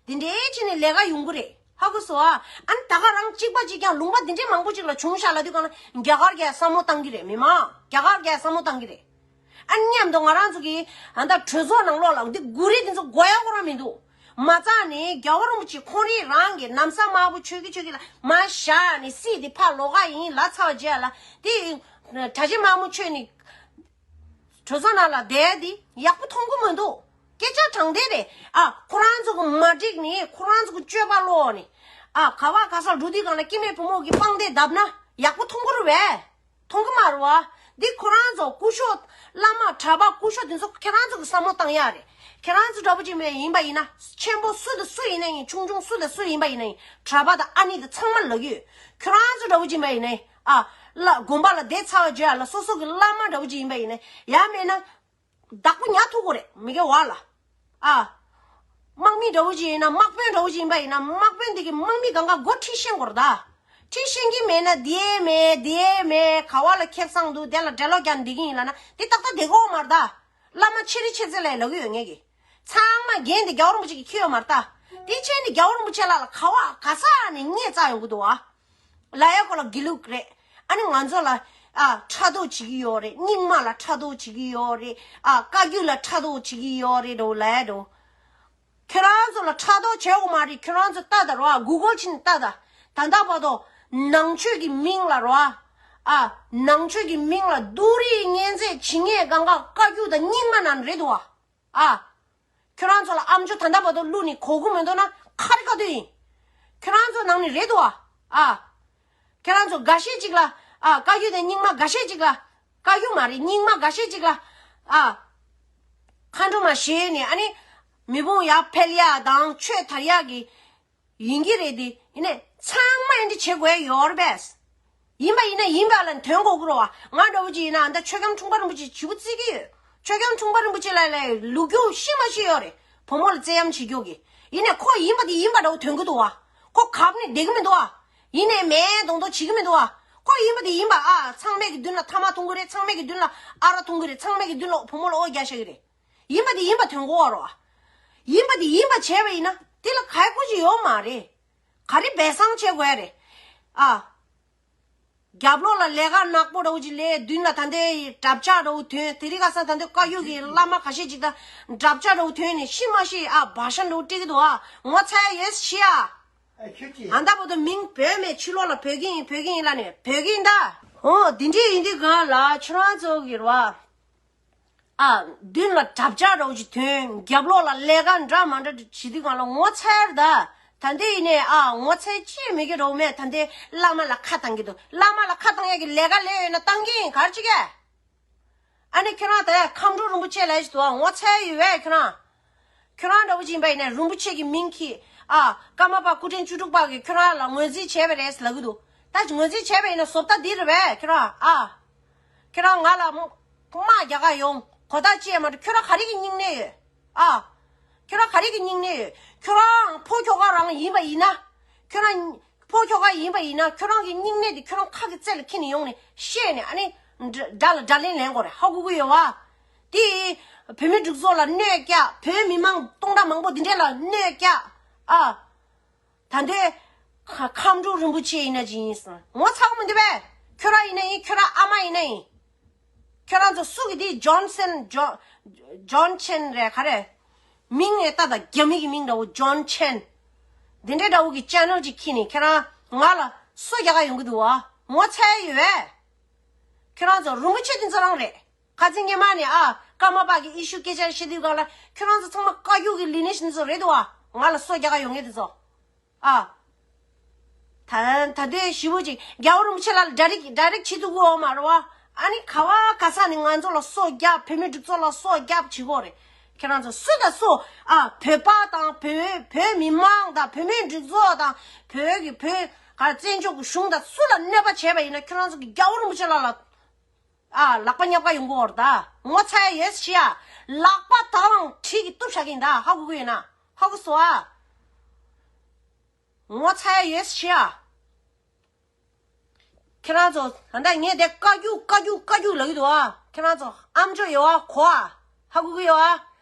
བ། འདི་འདྲས་བྱས་ནས་ལས་ཀ་ཡོང་གི་རེད། ཧ་གོ་སོང་ཨ། ཨ་ནི་ད་ག་རང་གཅིག་པ་གཅིག་རྐྱང་ལུང་པ་འདི་འདྲས་མང་པོ་ཅིག་ལ་བྱུང་ཤག་ལབ་དུས་སྒང་ལ་རྒྱ་གར་གྱིས་བསམ་བློ་བཏང་གི་རེད། མི་མང་རྒྱ་གར་གྱིས་བསམ་བློ་བཏང་གི་རེད། ཨ་ནི་མཉམ་དུ་ང་རང་ཚོ་གི་ཨ་ད་གྲོས་ཚོགས་ནང་ལོགས་ལ་འདི་དགོས་རེད། འདི་ཚོ་དགོས་ཡ་ཁོ་རང་མི་འདུག་མ་རྩ་ནས་རྒྱལ་བ་རིན་པོ་ཆེ་ཁོང་རང་རང་གི་ན་བཟའ་དམར་པོ་མཆོད་ཀྱི་མཆོད་ཀྱི་ལ་མར་བཞག་ནས་སྲིད་དེ་ཕར་ལོག་ག་ཡིན་ལབ་ཚར་བ་རྗེས་ལ་དེ་གྲྭ་ཆེན་དམར་མོ་མཆོད་ནས་གྲོས་ཚོགས་ནང་ལ་བསྡད་དེ་ཡག་པོ་མཐོང་གི་མི་འདུག་སྐད་ཆ་དྲང་བདེན་རེད་ཨ། ཁོ་རང་ཚོ་གི་མ་འགྲིག་ནས་ཁོ་རང་ཚོ་གི་སྤྱོད་པ་ལོག་ནས་ཨ། ག་བ་ག་ས་འགྲོ་དུས་སྒང་ལ་སྐྱེ་དམན་བུ་མོ་གི་པང་གདན་བརྡབས་ན་ཡག་པོ་མཐོང་གི་རེད་པས། མཐོང་གི་མ་རེད་བ། འདི་ཁོ་རང་ཚོ་སྐུ་ཞབས་བླ་མ་གྲྭ་པ་སྐུ་ཞབས་དེ་ཚོ་ཁྱེད་རང་ཚོ་གི་བསམ་བློ་བཏང་ཡ་རེད། ཁྱེད་རང་ཚོ་འདྲ་པོ་ཅིག་མེད་ཡིན་པ་ཡིན་ན་ཆེན་པོ་སུ་དང་སུ་ཡིན་ན་ཡིན། ཆུང་ཆུང་སུ་དང་སུ་ཡིན་པ་ཡིན་ན་ཡིན། གྲྭ་པ་དང་ཨ་ནེ་དང་ཚང་མ་ལབ་ཀྱི་ཡོད། ཁྱེད་རང་ཚོ་འདྲ་པོ་ཅིག་མེད་ཡིན་ན་ཡིན་ཨ། ལ་དགོན་པ་ལ་བསྡད་ཚར་བ་བརྗོད་ཡ་ལ་སོ་སོ་གི་བླ་མ་འདྲ་པོ་ཅིག་ཡིན་པ་ཡིན་ན་ཡ་མེད་ན། བདག་པོ་ཉར་ཐུབ་དགོས་རེད་མི་དགེ་བ་ལ། ཨ། དམག་མི་འདྲ་བོ་ཅིག་ཡིན་ན་དམག་དཔོན་འདྲ་བོ་ཅིག་ཡིན་པ་ཡིན་ན་དམག་དཔོན་དེ་གི་དམག་མི་གང་ག་འགོ་ཁྲིད་ཤེས་དགོས་རེད་ད། ཁྲིད་ཤེས་ཀྱི་མེད་ན་དེ་མེད་དེ་མེད་ག་བ་ལ་ཁེ་བཟང་འདུག་དེ་ལ་འགྲེ་ལོག་རྒྱག་འདི་གི་ཡིན་ལབ་ན་དེ་ཏག་ཏག་བསྡད་ཀྱི་ཡོད་མ་རེད་ད། བླ་མ་ཆེ་རི་ཆེ་ཚེ་ལ་ལབ་ཀྱི་ཡོད་ངེད་ཀྱིས། ཚང་མ་འགན་དེ་རྒྱལ་བ་རིན་པོ་ཆེ་གིས་འཁྱེར་ཡོད་མ་རེད་ད། དེ་བྱས་ནས་རྒྱལ་བ་རིན་པོ་ཆེ་ལགས་ལ་ག་བ་ག་ས་ནས་བརྙས་བཅག་ཡོང་གི་འདུག་ཨ། ལབ་ཡ་ཁོ་ལ་དགེ་ལུགས་རེད། ཨ་ནི་ང་ཚོ་ལ་ཨ་ཕྲག་དོག་བྱེད་ཀྱི་ཡོད་རེད། རྙིང་མ་ལ་ཕྲག་དོག་བྱེད་ཀྱི་ཡོད་རེད། ཨ་བཀའ་བརྒྱུད་ལ་ཕྲག་དོག་བྱེད་ཀྱི་ཡོད་རེད་འགྲོ་ལབ་ཡ་འགྲོ། ཁྱོད་རང་ཚོ་ལ་ཕྲག་དོག་བྱེད་དགོས་མ་རེད། ཁྱོད་རང་ཚོ་ལྟ་ད་རོ། ཨ་གུ་གལ་ཕྱིན་ལྟ་ད། ད་ལྟ་བར་དུ་ནང་ཆོས་ཀྱི་མིང་ལ་རོ། ཨ་ནང་ཆོས་ཀྱི་མིང་ལ་བསྡུ་རིས་ངན་རྫས་བྱེད་མཁན་གང་ག་བཀའ་བརྒྱུད་དང་རྙིང་མ་རྣམས་རེད་འདུག་ཨ། ཨ། ཁྱོད་རང་ཚོ་ལ་ཨམ་ཅོག་ད་ལྟ་བར་དུ་བླུགས་ནས་གོ་གི་མི་འདུག་ན་ཁ་རི་ཁ་ཐུག་ཡིན། ཁྱོད་རང་ཚོ་ནང་ནས་རེད་འདུག་ཨ། ཨ། ཁྱོད་རང་ཚོ་འགའ་ཤས་ཅིག་ལ་ཨ་བཀའ་བརྒྱུད་དང་རྙིང་མ། འགའ་ཤས་ཅིག་ལ་བཀའ་བརྒྱུད་མ་རེད། རྙིང་མ། འགའ་ཤས་ཅིག་ལ་ཨ་མཁའ་འགྲོ་མ་བཞེས་ནས་ཨ་ནི་མེ་དཔུང་ཡར་འཕེལ་ཡ་དང་ཆོས་དར་ཡ་གི་ཡིན་གྱི་རེད་དེ། ཡིན་ནའི་ཚང་མ་ཨེ་འདྲ་བྱེད་དགོས་ཡོད་རེད་པས། ཡིན་པ་ཡིན་ན་ཡིན་པ་ལ་དོན་གོ་གི་རེད་བ། ང་འདྲ་བོ་ཅིག་ཡིན་ན་ཨ་ད་ཆོས་སྐྱོང་འཁྲུངས་པ་རིན་པོ་ཆེ་ཇུས་འགོད་བརྩི་གི་ཡོད། ཆོས་སྐྱོང་འཁྲུངས་པ་རིན་པོ་ཆེ་ལ་ལས་ལོ་རྒྱུས་ཤེས་མ་ཤེས་ཡོད་རེད། བུ་མོ་ལ་བཙན་གཡེམ་བྱེད་རྒྱུ་གི། ཡིན་ནའི་ཁོ་ཡིན་པ་དེ་ཡིན་པ་འདྲ་བོ་དོན་གི་འདུག་བ། ཁོ་གབ་ནས་བསྡད་གི་མི་འདུག་བ། ཡིན་ནའི་མེད་མདོག་མདོག་བྱེད་གི་མི་འདུག་བ། ཁོ་ཡིན་པ་དེ་ཡིན་པ་ཨ་ཚང་མས་གི་མདུན་ལ་ཐ་མག་འཐུང་གི་རེད། ཚང་མས་གི་མདུན་ལ་ཨ་རག་འཐུང་གི་རེད། ཚང་མས་གི་མདུན་ལ་བུ་མོ་ལ་ཨོ་རྒྱག་བཞག་གི་རེད། ཡིན་པ་དེ་ཡིན་པ་དོན་གོ་བ་རོ། ཡིན་པ་དེ་ཡིན་པ་བྱས་པ་ཡིན་ན་དེ་ལ་ག་ཡེ་ཁུ་ཅི་ཡོད་མ་རེད། ག་རེ་སྦས་གསང་བྱེད་དགོས་རེད། ཨ། རྒྱབ་ལོགས་ལ་ལས་ཀ་ནག་པོ་འདྲ་བོ་ཅིག་ལས་མདུན་ལ་ད་ལྟའི་གྲྭ་ཆས་འདྲ་བོ་ཐོན། དེ་རིང་ཁ་སང་ད་ལྟའི་བཀའ་བརྒྱུད་ཀྱི་བླ་མ་ཁ་ཤས་ཅིག་དང་གྲྭ་ཆས་འདྲ་བོ་ཐོན་ནས་ཤི་མ་ཤི་ཨ་བ་ཤ་འདྲ་བོ་སྤྲད་ཀྱི་འདུག་ཨ། ངོ་ཚ་ཡ་ཡོད་ཤི་ཨ། ཨ་ཁྱོད་ཀྱིས། ཨ་ད་བར་དུ་མིང་བོད་མེད། ཕྱི་ལོགས་ལ་བོད་ཀྱི་ཡིན། བོད་ཀྱི་ཡིན་ལབ་ནས་བོད་ཀྱི་ཡིན་ད། ཨོ་དེ་འདྲས་ཡིན་དུས་གང་ལ་ཁྱོད་རང་ཚོ་གི་རེད་བ། ཨ། མདུན་ལ་གྲྭ་ཆས་འདྲ་བོ་ཅིག་ཐོན། རྒྱབ་ལོགས་ལ་ལས་ཀ་འདྲ་མ་འདྲ་བྱེད་དུས་གང་ལ་ངོ་ཚ་ཡ་རེད་ད། ད་འདི་ཡིན་ནའི་ཨ་ངོ་ཚ་ཡ་ཅི་མེད་ཀྱི་རེད་མེད། ད་འདི་བླ་མ་ལ་ཁ་བཏང་གི་འདུག་བླ་མ་ལ་ཁ་བཏང་ཡ་གི་ལས་ཀ་ལས་ཡོད་ན་བཏང་གི་ཡིན། ག་རེ་བྱེད་ཀྱི། ཨ་ནི་ཁྱོད་རང་ད་ཡ་ཁམས་སྤྲུལ་རིན་པོ་ཆེ་ལབ་ཞིག་འདུག་ཨ། ངོ་ཚ་ཡ་ཡོད་པས་ཁྱོད་རང་། ཁྱོད་རང་འདྲ་བོ་ཅིག་ཡིན་པ་ཡིན་ན་རིན་པོ་ཆེ་གི་མིང་གིས་ ཨ། ཀརྨ་པ་སྐུ་ཕྲེང་བཅུ་དྲུག་པ་གིས་ཁྱོད་རང་ལ་ངོས་འཛིན་བྱས་པ་རེད་ལབ་ཀྱི་འདུག་ད་ངོས་འཛིན་བྱས་པ་ཡིན་ན་བཟོ་ལྟ་འདི་རེད་པས་ཁྱོད་རང་ཨ། ཁྱོད་རང་ང་ལ་དམག་རྒྱག་ག་ཡོང་གོ་ད་ཅི་ཡང་མ་འགྲོ། ཁྱོད་རང་ག་རེ་གི་སྙིང་ནད་ཡོད་ཨ། ཁྱོད་རང་ག་རེ་གི་སྙིང་ནད་ཡོད། ཁྱོད་རང་ཕོ་ཁྱོ་ག་རང་ཡིན་པ་ཡིན་ན། ཁྱོད་རང་ཕོ་ཁྱོ་ག་ཡིན་པ་ཡིན་ན་ཁྱོད་རང་གི་སྙིང་ནད་དེ་ཁྱོད་རང་ཁ་གི་རྩེ་ལ་འཁྱེར་ནས་ཡོང་ནས་བཤད་ནས་ཨ་ནི་དགྲ་ལ་དགྲ་ལན་ལེན་དགོས་རེད། ཧ་གོ་གི་ཡོད་བ། དེ་བོད་མི་སྒྲིག་འཛུགས་ལ་གནོད་རྒྱག་བོད་མི་མང་སྟོང་ཕྲག་མང་པོ་འདི་འདྲས་ལ་གནོད་རྒྱག་ཨ། ད་འདོད་ཁ་ཁམས་འབྲུག་རིན་པོ་ཆེ་ཡིན་ན་ཅི་ཡིན་སོང་ངོ་ཚ་གི་མི་འདུག་པས། ཁྱོད་རང་ཡིན་ན་ཡིན། ཁྱོད་རང་ཨ་མ་ཡིན་ན་ཡིན། ཁྱོད་རང་ཚོ་སུ་གི་དེ་ཇོན་སན། ཇོན་ཇོན་ཆན་རེད་ག་རེ། མིང་ངས་ལྟ་ད་རྒྱ་མི་གི་མིང་འདྲ་བོ་ཇོན་ཆན། འདི་འདྲའི་འདྲ་བོ་གི་ཅེ་ནལ་ཅིག་ཁྱེར་ནས་ཁྱེད་རང་ང་ལ་སོ་རྒྱག་ག་ཡོང་གི་འདུག་བ། ངོ་ཚ་ཡ་ཡོད་པས། ཁྱོད་རང་ཚོ་རིན་པོ་ཆེ་དེ་ཚོ་རང་རེད། ཁ་སང་ཉི་མ་ནས་ཨ་ཀརྨ་པ་གི་ཨི་ཤུ་སྐད་ཆ་བཤད་དུས་སྒང་ལ་ཁྱོད་རང་ཚོ་ཚང་མ་བཀའ་བརྒྱུད་ཀྱི་ལི་ནེ་ཤན་དེ་ཚོ་རེད་འདུག་བ། ང་ལ་སོ་རྒྱག་ག་ཡོང་མཁན་དེ་ཚོ། ཨ། ད་ད་དུས་ཞི་བོ་ཅིག་རྒྱལ་བ་རིན་པོ་ཆེ་ལ་ཌའི་རེག་ཌའི་རེག་བྱེད་ཐུབ་ཀྱི་ཡོད་མ་རེད་བ། ཨ་ནི་ག་བ་ག་ས་ནས་ང་ཚོ་ལ་སོ་རྒྱག་བོད་མི་སྒྲིག་འཛུགས་ལ་སོ་རྒྱག་བྱེད་ཀྱི་ཡོད་རེད། ཁྱེད་རང་ཚོ་སུ་དང་སུ་ཨ་བོད་པ་དང་བོད་བོད་མི་མང་དང་བོད་མི་སྒྲིག་འཛུགས་དང་བོད་ཀྱི་བོད་ག་བཙན་བྱོལ་གྱི་གཞུང་དང་སུ་ལ་གནོད་པ་བྱས་པ་ཡིན་ན་ཁྱེད་རང་ཚོ་གི་རྒྱལ་བ་རིན་པོ་ཆེ་ལ་ལ། ཨ། ལག་པ་བརྙབ་ག་ཡོང་གི་ཡོད་རེད་ད། ངོ་ཚ་ཡ་ཡོད་ཤི་ཡ། ལག་པ་དང་གྲི་གིས་གཏུབ་བཞག་གི་ཡིན་ད། ཧ་གོ་གི་ཡོད་ན། ཧ་གོ་སོང་ཨ། ངོ་ཚ་ཡ་ཡོད་ཤི་ཡ། ཁྱེད་རང་ཚོ་ད་ལྟ་ངས་དེ་བཀའ་བརྒྱུད་བཀའ་བརྒྱུད་བཀའ་བརྒྱུད་ལབ་ཀྱི་འདུག་ཨ། ཁྱེད་རང་ཚོ་ཨམ་ཅོག་ཡོད་ཨ་གོ་ཨ། ཧ་གོ་གི་ཡོད་ཨ།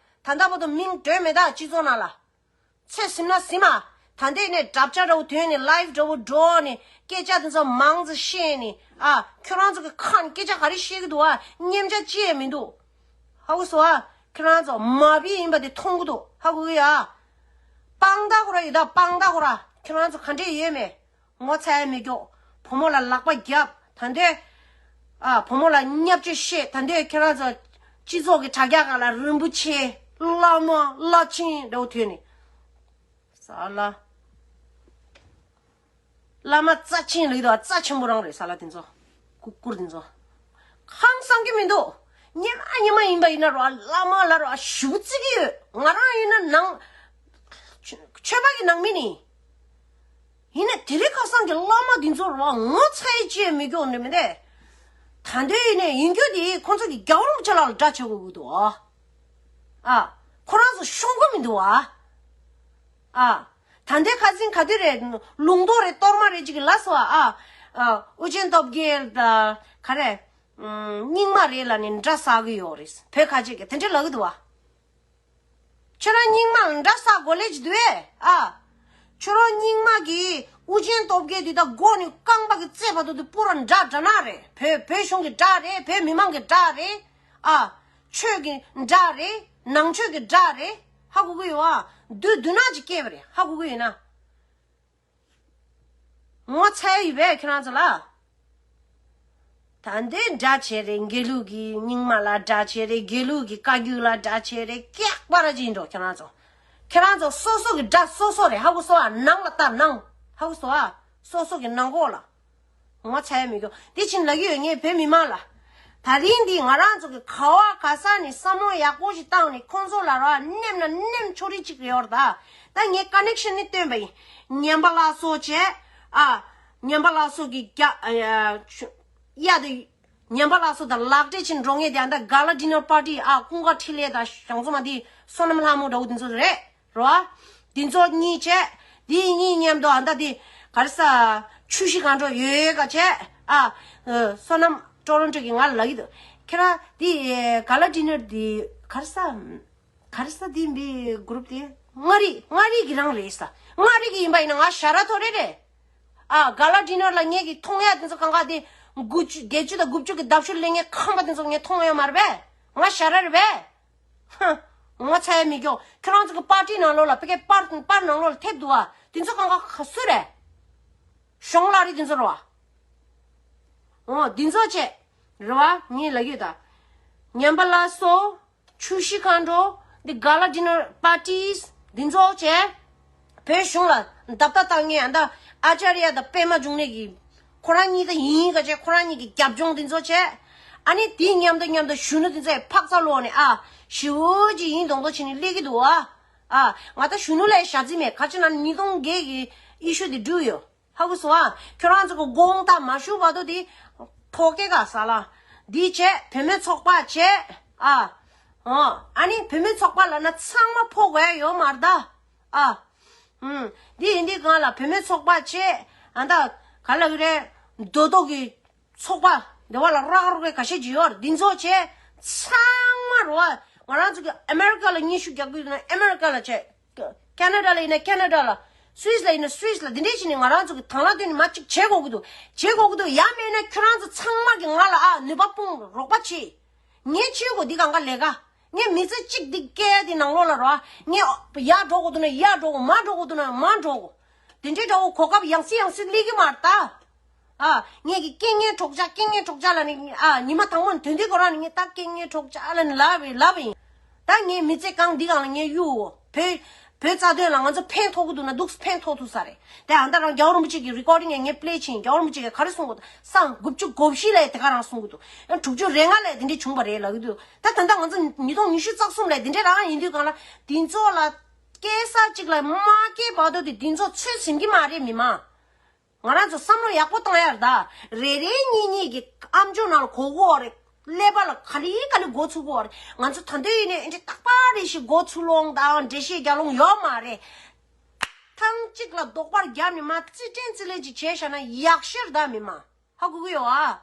ད་ལྟ་བར་དུ་མིང་འདོན་མེད་ད་སྤྱི་ཚོགས་ནང་ལ། ཚོད་ཟིན་ན་ཟིན་མ། ད་ལྟའི་ནས་དྲ་བྱ་འདྲ་བོ་ཐོན་ནས་ལའིབ་འདྲ་བོ་འགྲོ་ནས་སྐད་ཆ་དེ་ཚོ་མང་ཙམ་བཤད་ནས་ཨ། ཁྱོད་རང་ཚོ་གི་ཁ་ནས་སྐད་ཆ་ག་རེ་བཤད་ཀྱི་འདུག་ཨ། མཉན་ཆ་ཅི་ཡང་མི་འདུག་ཧ་གོ་སོང་ཨ། ཁྱོད་རང་ཚོ་མ་བི་ཡིན་པ་དེ་མཐོང་གི་འདུག་ཧ་གོ་གི་ཡ། དཔང་རྟགས་ཁོ་ར་ཡོད་ད། དཔང་རྟགས་ཁོ་ར། ཁྱོད་རང་ཚོ་ག་འདྲས་ཡོད་མེད། ངོ་ཚ་ཡ་མི་སྐྱོ། བུ་མོ་ལ་ལག་པ་བརྒྱབ། ད་འདོད། ཨ། བུ་མོ་ལ་བརྙས་བཅོས་བཤད། ད་འདོད་ཁྱེད་རང་ཚོ་སྤྱི་ཚོགས་ཀྱི་དྲ་རྒྱ་སྒང་ལ་རིན་པོ་ཆེ། བླ་མ། བླ་ཆེན་འདྲ་བོ་ཐོན་ནས། ས་ལ། བླ་མ་རྩ་ཆེན་ལབ་ཀྱི་འདུག་རྩ་ཆེན་པོ་རང་རེད་ས་ལ་དེ་ཚོ། ཀུ་ཀུར་དེ་ཚོ། ཧང་སང་གི་མི་འདུག་ཉི་མ་ཉི་མ་ཡིན་པ་ཡིན་ན་རོ་བླ་མ་ལ་རོ་ཞུ་བརྩི་གི་ཡོད། ང་རང་ཡིན་ན་ནང་། ཆོས་ཆོས་པ་གི་ནང་མི་ནི། ཡིན་ན་དེ་རིང་ཁ་སང་གི་བླ་མ་འདི་ཚོ་རོ་ངོ་ཚ་ཡི་ཅེས་མི་སྐྱོ་ནི་མི་འདས། ད་འདོད་ཡིན་ནས་ཡིན་རྒྱུ་དེ་ཁོང་ཚོ་གི་རྒྱལ་བ་རིན་པོ་ཆེ་ལ་ལ་དགྲ་བྱེད་དགོས་ཀྱི་འདུག་ཨ། ཁོ་རང་ཚོ་ཤོང་གི་མི་འདུག་ཨ། ཨ། ད་འདོད་ཁ་སང་ག་དུས་རེད། ལུང་རྟོགས་རེད། གཏོར་མ་རེད་ཅིག་གི་ལ་སོ་ཨ། ཨ། ཨུ་རྒྱན་སྟོབས་རྒྱལ་ད་ག་རེ། རྙིང་མ་རེད་ལ་ནི་འདྲ་ས་གི་ཡོད་རེད། བོད་ཁ་ཅིག་གི་དེ་འདྲ་ལ་གི་འདུག་ཨ། ཁྱོད་རང་རྙིང་མ་འདྲ་ས་གོ་ལེ་ཅི་དུས་ཨ། ཁྱོད་རང་རྙིང་མ་གི་ཨུ་རྒྱན་སྟོབས་རྒྱལ་དེ་ད་མགོ་ནས་རྐང་པ་གི་རྩེ་བར་དུ་དེ་པུ་ར་འདྲ་འདྲ་ན་རེད། བོད་བོད་གཞུང་གི་འདྲ་རེད། བོད་མི་མང་གི་འདྲ་རེད། ཨ། ཆོས་ཀྱི་འདྲ་རེད། ནང་ཆོས་ཀྱི་འདྲ་རེད། ཧ་གོ་གི་ཡོད་ཨ། བདུད་བདུད་ནག་ཅིག་སྐྱེས་པ་རེད། ཧ་གོ་གི་ཡོད་ན། ངོ་ཚ་ཡི་བས་ཁྱེད་རང་ཚོ་ལ། ད་འདི་དགྲ་བྱེད་རེད། དགེ་ལུགས་ཀྱི་རྙིང་མ་ལ་དགྲ་བྱེད་རེད། དགེ་ལུགས་ཀྱི་བཀའ་བརྒྱུད་ལ་དགྲ་བྱེད་རེད། སྐྱག་པ་ར་ཅིག་ཡིན་འགྲོ་ཁྱེད་རང་ཚོ། ཁྱེད་རང་ཚོ་སོ་སོ་གི་དགྲ་སོ་སོ་རེད། ཧ་གོ་སོང་ཨ། ནང་ལ་ལྟ་ནང་། ཧ་གོ་སོང་ཨ། སོ་སོ་གི་ནང་ཁོག་ལ། ངོ་ཚ་ཡ་མི་སྐྱོ། འདི་ཕྱིན་ལ་གི་ཡོད་ངས་བོད་མི་མང་ལ། ད་རིང་འདི་ང་རང་ཚོ་གི་ག་བ་ག་ས་ནས་བསམ་བློ་ཡག་པོ་ཞིག་བཏང་ནས་ཁོང་ཚོ་ལ་ར་ནེམ་ན་ནེམ་ཆོ་རི་ཅིག་ཡོད་ར་ད། ད་ངས་ཀ་ནེག་ཤན་ནི་སྟོན་པ་ཡིན། ཉན་པ་ལ་སོ་བྱས། ཨ། ཉན་པ་ལ་སོ་གི་རྒྱ། ཨ། གཡའ་དེ། ཉན་པ་ལ་སོ་དང་ལག་འབྲེལ་ཕྱིན་འགྲོ་ངེས་དེ་ཨ་ད་ག་ལ་ཌི་ནར་པར་ཊི་ཨ་ཀུན་དགའ་འཕྲིན་ལས་དང་ཞང་ཚོ་མ་དེ་བསོད་ནམས་ལྷ་མོ་འདྲ་བོ་དེ་ཚོ་རེད། རོ། འདི་ཚོ་གཉིས་བྱས། འདི་གཉིས་མཉམ་དུ་ཨ་ད་འདི་ག་རེ་ས། ཆུ་བཞི་སྒང་དྲུག་ཡོད་ག་བྱས། ཨ། བསོད་ནམས་ཀྲོ་རོན་ཀྲོ་གི་ང་ལ་ལབ་ཀྱི་འདུག་ཁྱེད་རང་འདི་ག་ལ་ཌི་ནར་འདི་ག་རེ་ས། ག་རེ་ས་འདི་འདི་གུ་རུབ་དེ་མངའ་རིས་མངའ་རིས་ཀྱི་རང་རེད་ས། མངའ་རིས་ཀྱི་ཡིན་པ་ཡིན་ན་ང་ཞ་ར་ཐོ་རེ་རེད། ཨ། ག་ལ་ཌི་ནར་ལ་ངེད་ཀྱི་མཐོང་ཡ་དེ་ཚོ་གང་ག་དེ་དགུ་བཅུ་བརྒྱད་ཅུ་དང་དགུ་བཅུ་གི་ལྡབ་ཤུ་ལེན་ངེད་ཁམས་པ་དེ་ཚོ་ངེད་མཐོང་ཡ་མ་རེད་པས། ང་ཞ་ར་རེད་པས། ཧ། ངོ་ཚ་ཡ་མི་སྐྱོ། ཁྱོད་རང་ཚོ་གི་པར་ཊི་ནང་ལོགས་ལ་ཕ་གི་པར་པར་ནང་ལོགས་ལ་ཐེབས་འདུག་བ། དེ་ཚོ་གང་ག་ག་སུ་རེད། གཞུང་ལ་རེད་དེ་ཚོ་རེད་བ། འོ་དེ་ཚོ་བྱས། རེད་བ་ངས་ལབ་ཡོད་ད། ཉན་པ་ལ་སོ། ཆུ་བཞི་སྒང་དྲུག་འདི་ག་ལ་ཌི་ནར་པར་ཊི་འདི་ཚོ་བྱས། བོད་གཞུང་ལ་བརྡབ་ལྟ་བཏང་ངེས་ཨ་ད་ཨ་ཅཱརྱ་དང་པད་མ་འབྱུང་གནས་ཀྱི། ཁོ་རང་གཉིས་ད་ཡིན་ག་བྱས་ཁོ་རང་གཉིས་ཀྱི་རྒྱབ་ལྗོངས་འདི་ཚོ་བྱས། ཨ་ནི་དེའི་མཉམ་དུ་མཉམ་དུ་གཞོན་ནུ་འདི་ཚོས་འཕག་འཚག་ལོག་ནས་ཨ། ཞི་བོ་ཅིག་ཡིན་མདོག་མདོག་བྱས་ནས་སླེབས་ཀྱི་འདུག་ཨ། ཨ། ང་ད་གཞོན་ནུ་ལས་ཞྭ་རྩི་མེད། ག་ཅི་ན་ཉིས་སྟོང་བརྒྱད་ཀྱི་ཨི་ཤུ་དེ་འགྲུལ་ཡོད། ཧ་གོ་སོང་ཨ། ཁྱོད་རང་ཚོ་གི་དགོངས་དག་མ་ཞུ་བར་དུ་དེ་ཕོ་སྐད་ག་ས་ལ། འདི་བྱས། བུད་མེད་ཚོགས་པ་བྱས། ཨ། ཨ་ནི་བུད་མེད་ཚོགས་པ་ལབ་ན་ཚང་མ་ཕོ་དགོས་ཡ་ཡོད་མ་རེད་ད། ཨ། ཨུམ། འདི་ཡིན་དུས་གང་ལ་བུད་མེད་ཚོགས་པ་བྱས། ཨ་ད་ག་ལ་གི་རེད། རྡོ་རྡོ་གི་ཚོགས་པ་འདི་བ་ལ་རག་རོག་རེ་ཁ་ཤས་ཅིག་ཡོད་རེད། འདི་ཚོ་བྱས། ཚང་མ་རོ། ང་རང་ཚོ་གི་ཨ་མེ་རི་ཀ་ལ་སྙན་ཞུ་རྒྱག་གི་ཡོད་ན་ཨ་མེ་རི་ཀ་ལ་བྱས། ཁེ་ན་ཌ་ལ་ཡིན་ན་ཁེ་ན་ཌ་ལ། སུད་སི་ལ་ཡིན་ན་སུད་སི་ལ། འདི་འདྲས་བྱས་ནས་ང་རང་ཚོ་གི་དང་བླངས་བཏོན་ནས་མ་གཅིག་བྱེད་དགོས་ཀྱི་འདུག་བྱེད་དགོས་ཀྱི་འདུག་ཡང་མེད་ན་ཁྱོད་རང་ཚོ་ཚང་མ་གི་ང་ལ་ཨ་ནུས་པ་སྤུངས་རོགས་པ་བྱེད། ངས་བྱེད་དགོས་འདི་གང་ག་ལས་ཀ། ངས་མི་ཚེ་གཅིག་འདི་སྐྱེལ་འདི་ནང་ལོགས་ལ་རོ། ངས་ཡར་འགྲོ་དགོས་འདུག་ན་ཡར་འགྲོ་དགོས། མར་འགྲོ་དགོས་འདུག་ན་མར་འགྲོ་དགོས། དེ་འདྲའི་འདྲ་བོ་གོ་སྐབས་ཡང་སེ་ཡང་སེ་སླེབས་ཀྱི་མ་རེད་ད། ཨ། ངས་ཀྱི་རྐྱེན་ངན་གྲོགས་ཆ་རྐྱེན་ངན་གྲོགས་ཆ་ལ་ནི་ཨ་ཉི་མ་དང་པོ་ནས་དོན་དུས་ཁོ་རང་ནི་ངས་ད་རྐྱེན་ངན་གྲོགས་ཆ་ལ་ནི་ལབ་པའི་ལབ་པ་ཡིན། ད་ངའི་མི་ཚེ་གང་འདི་གང་ལ་ངས་གཡུག་བོ་བོད་བོད་རྩ་དོན་ལ་ང་ཚོ་ཕན་ཐོགས་ཀྱི་འདུག་ན་འདུག་ཕན་ཐོགས་ཐུབ་ས་རེད། དེ་ཨ་ད་རང་རྒྱལ་བ་རིན་པོ་ཆེ་གི་རི་ཀོར་ཌིང་ངས་ངས་པི་ལེ་བྱིན། རྒྱལ་བ་རིན་པོ་ཆེ་གིས་ག་རེ་གསུང་གི་འདུག་སང་དགུ་བཅུ་གོ་བཞི་ལ་དེ་ག་རང་གསུང་གི་འདུག་ཨ་དྲུག་ཅུ་རེ་ལྔ་ལ་དེ་འདྲས་བྱུང་བ་རེད་ལབ་ཀྱི་འདུག་ད་ད་ལྟ་ང་ཚོ་ཉིས་སྟོང་ཉི་ཤུ་རྩ་གསུམ་ལ་དེ་འདྲས་རང་ཡིན་དུས་གང་ལ་དེ་ཚོ་ལ་སྐྱེལ་ས་གཅིག་ལ་མ་སྐྱེལ་བར་དུ་དེ་དེ་ཚོ་ཚོད་ཟིན་གྱི་མ་རེད་མི་མང་། ང་རང་ཚོ་བསམ་བློ་ཡག་པོ་བཏང་ཡར་ད། རེ་རེ་གཉིས་གཉིས་ཀྱི་ཨམ་ཅོག་ནང་ལ་གོ་གོ་རེད། ཀླད་པ་ལ་ག་ལེ་ག་ལེ་འགོ་ཚུགས་གོ་རེད། ང་ཚོ་ད་འདོད་ཡིན་ནའི་ཨེ་འདྲ་རྟག་པར་རེ་ཞིག་འགོ་ཚུགས་ལོང་དང་འགྲེལ་བཤད་རྒྱག་ལོང་ཡོད་མ་རེད། ཐེངས་གཅིག་ལ་རྡོག་པར་བརྒྱབ་ནས་མ་རྩིས་དྲན་རྩིས་ལེན་ཅིག་བྱས་བཞག་ན་ཡག་ཤོས་རེད་ད་མི་མང་། ཧ་གོ་གི་ཡོད་ཨ།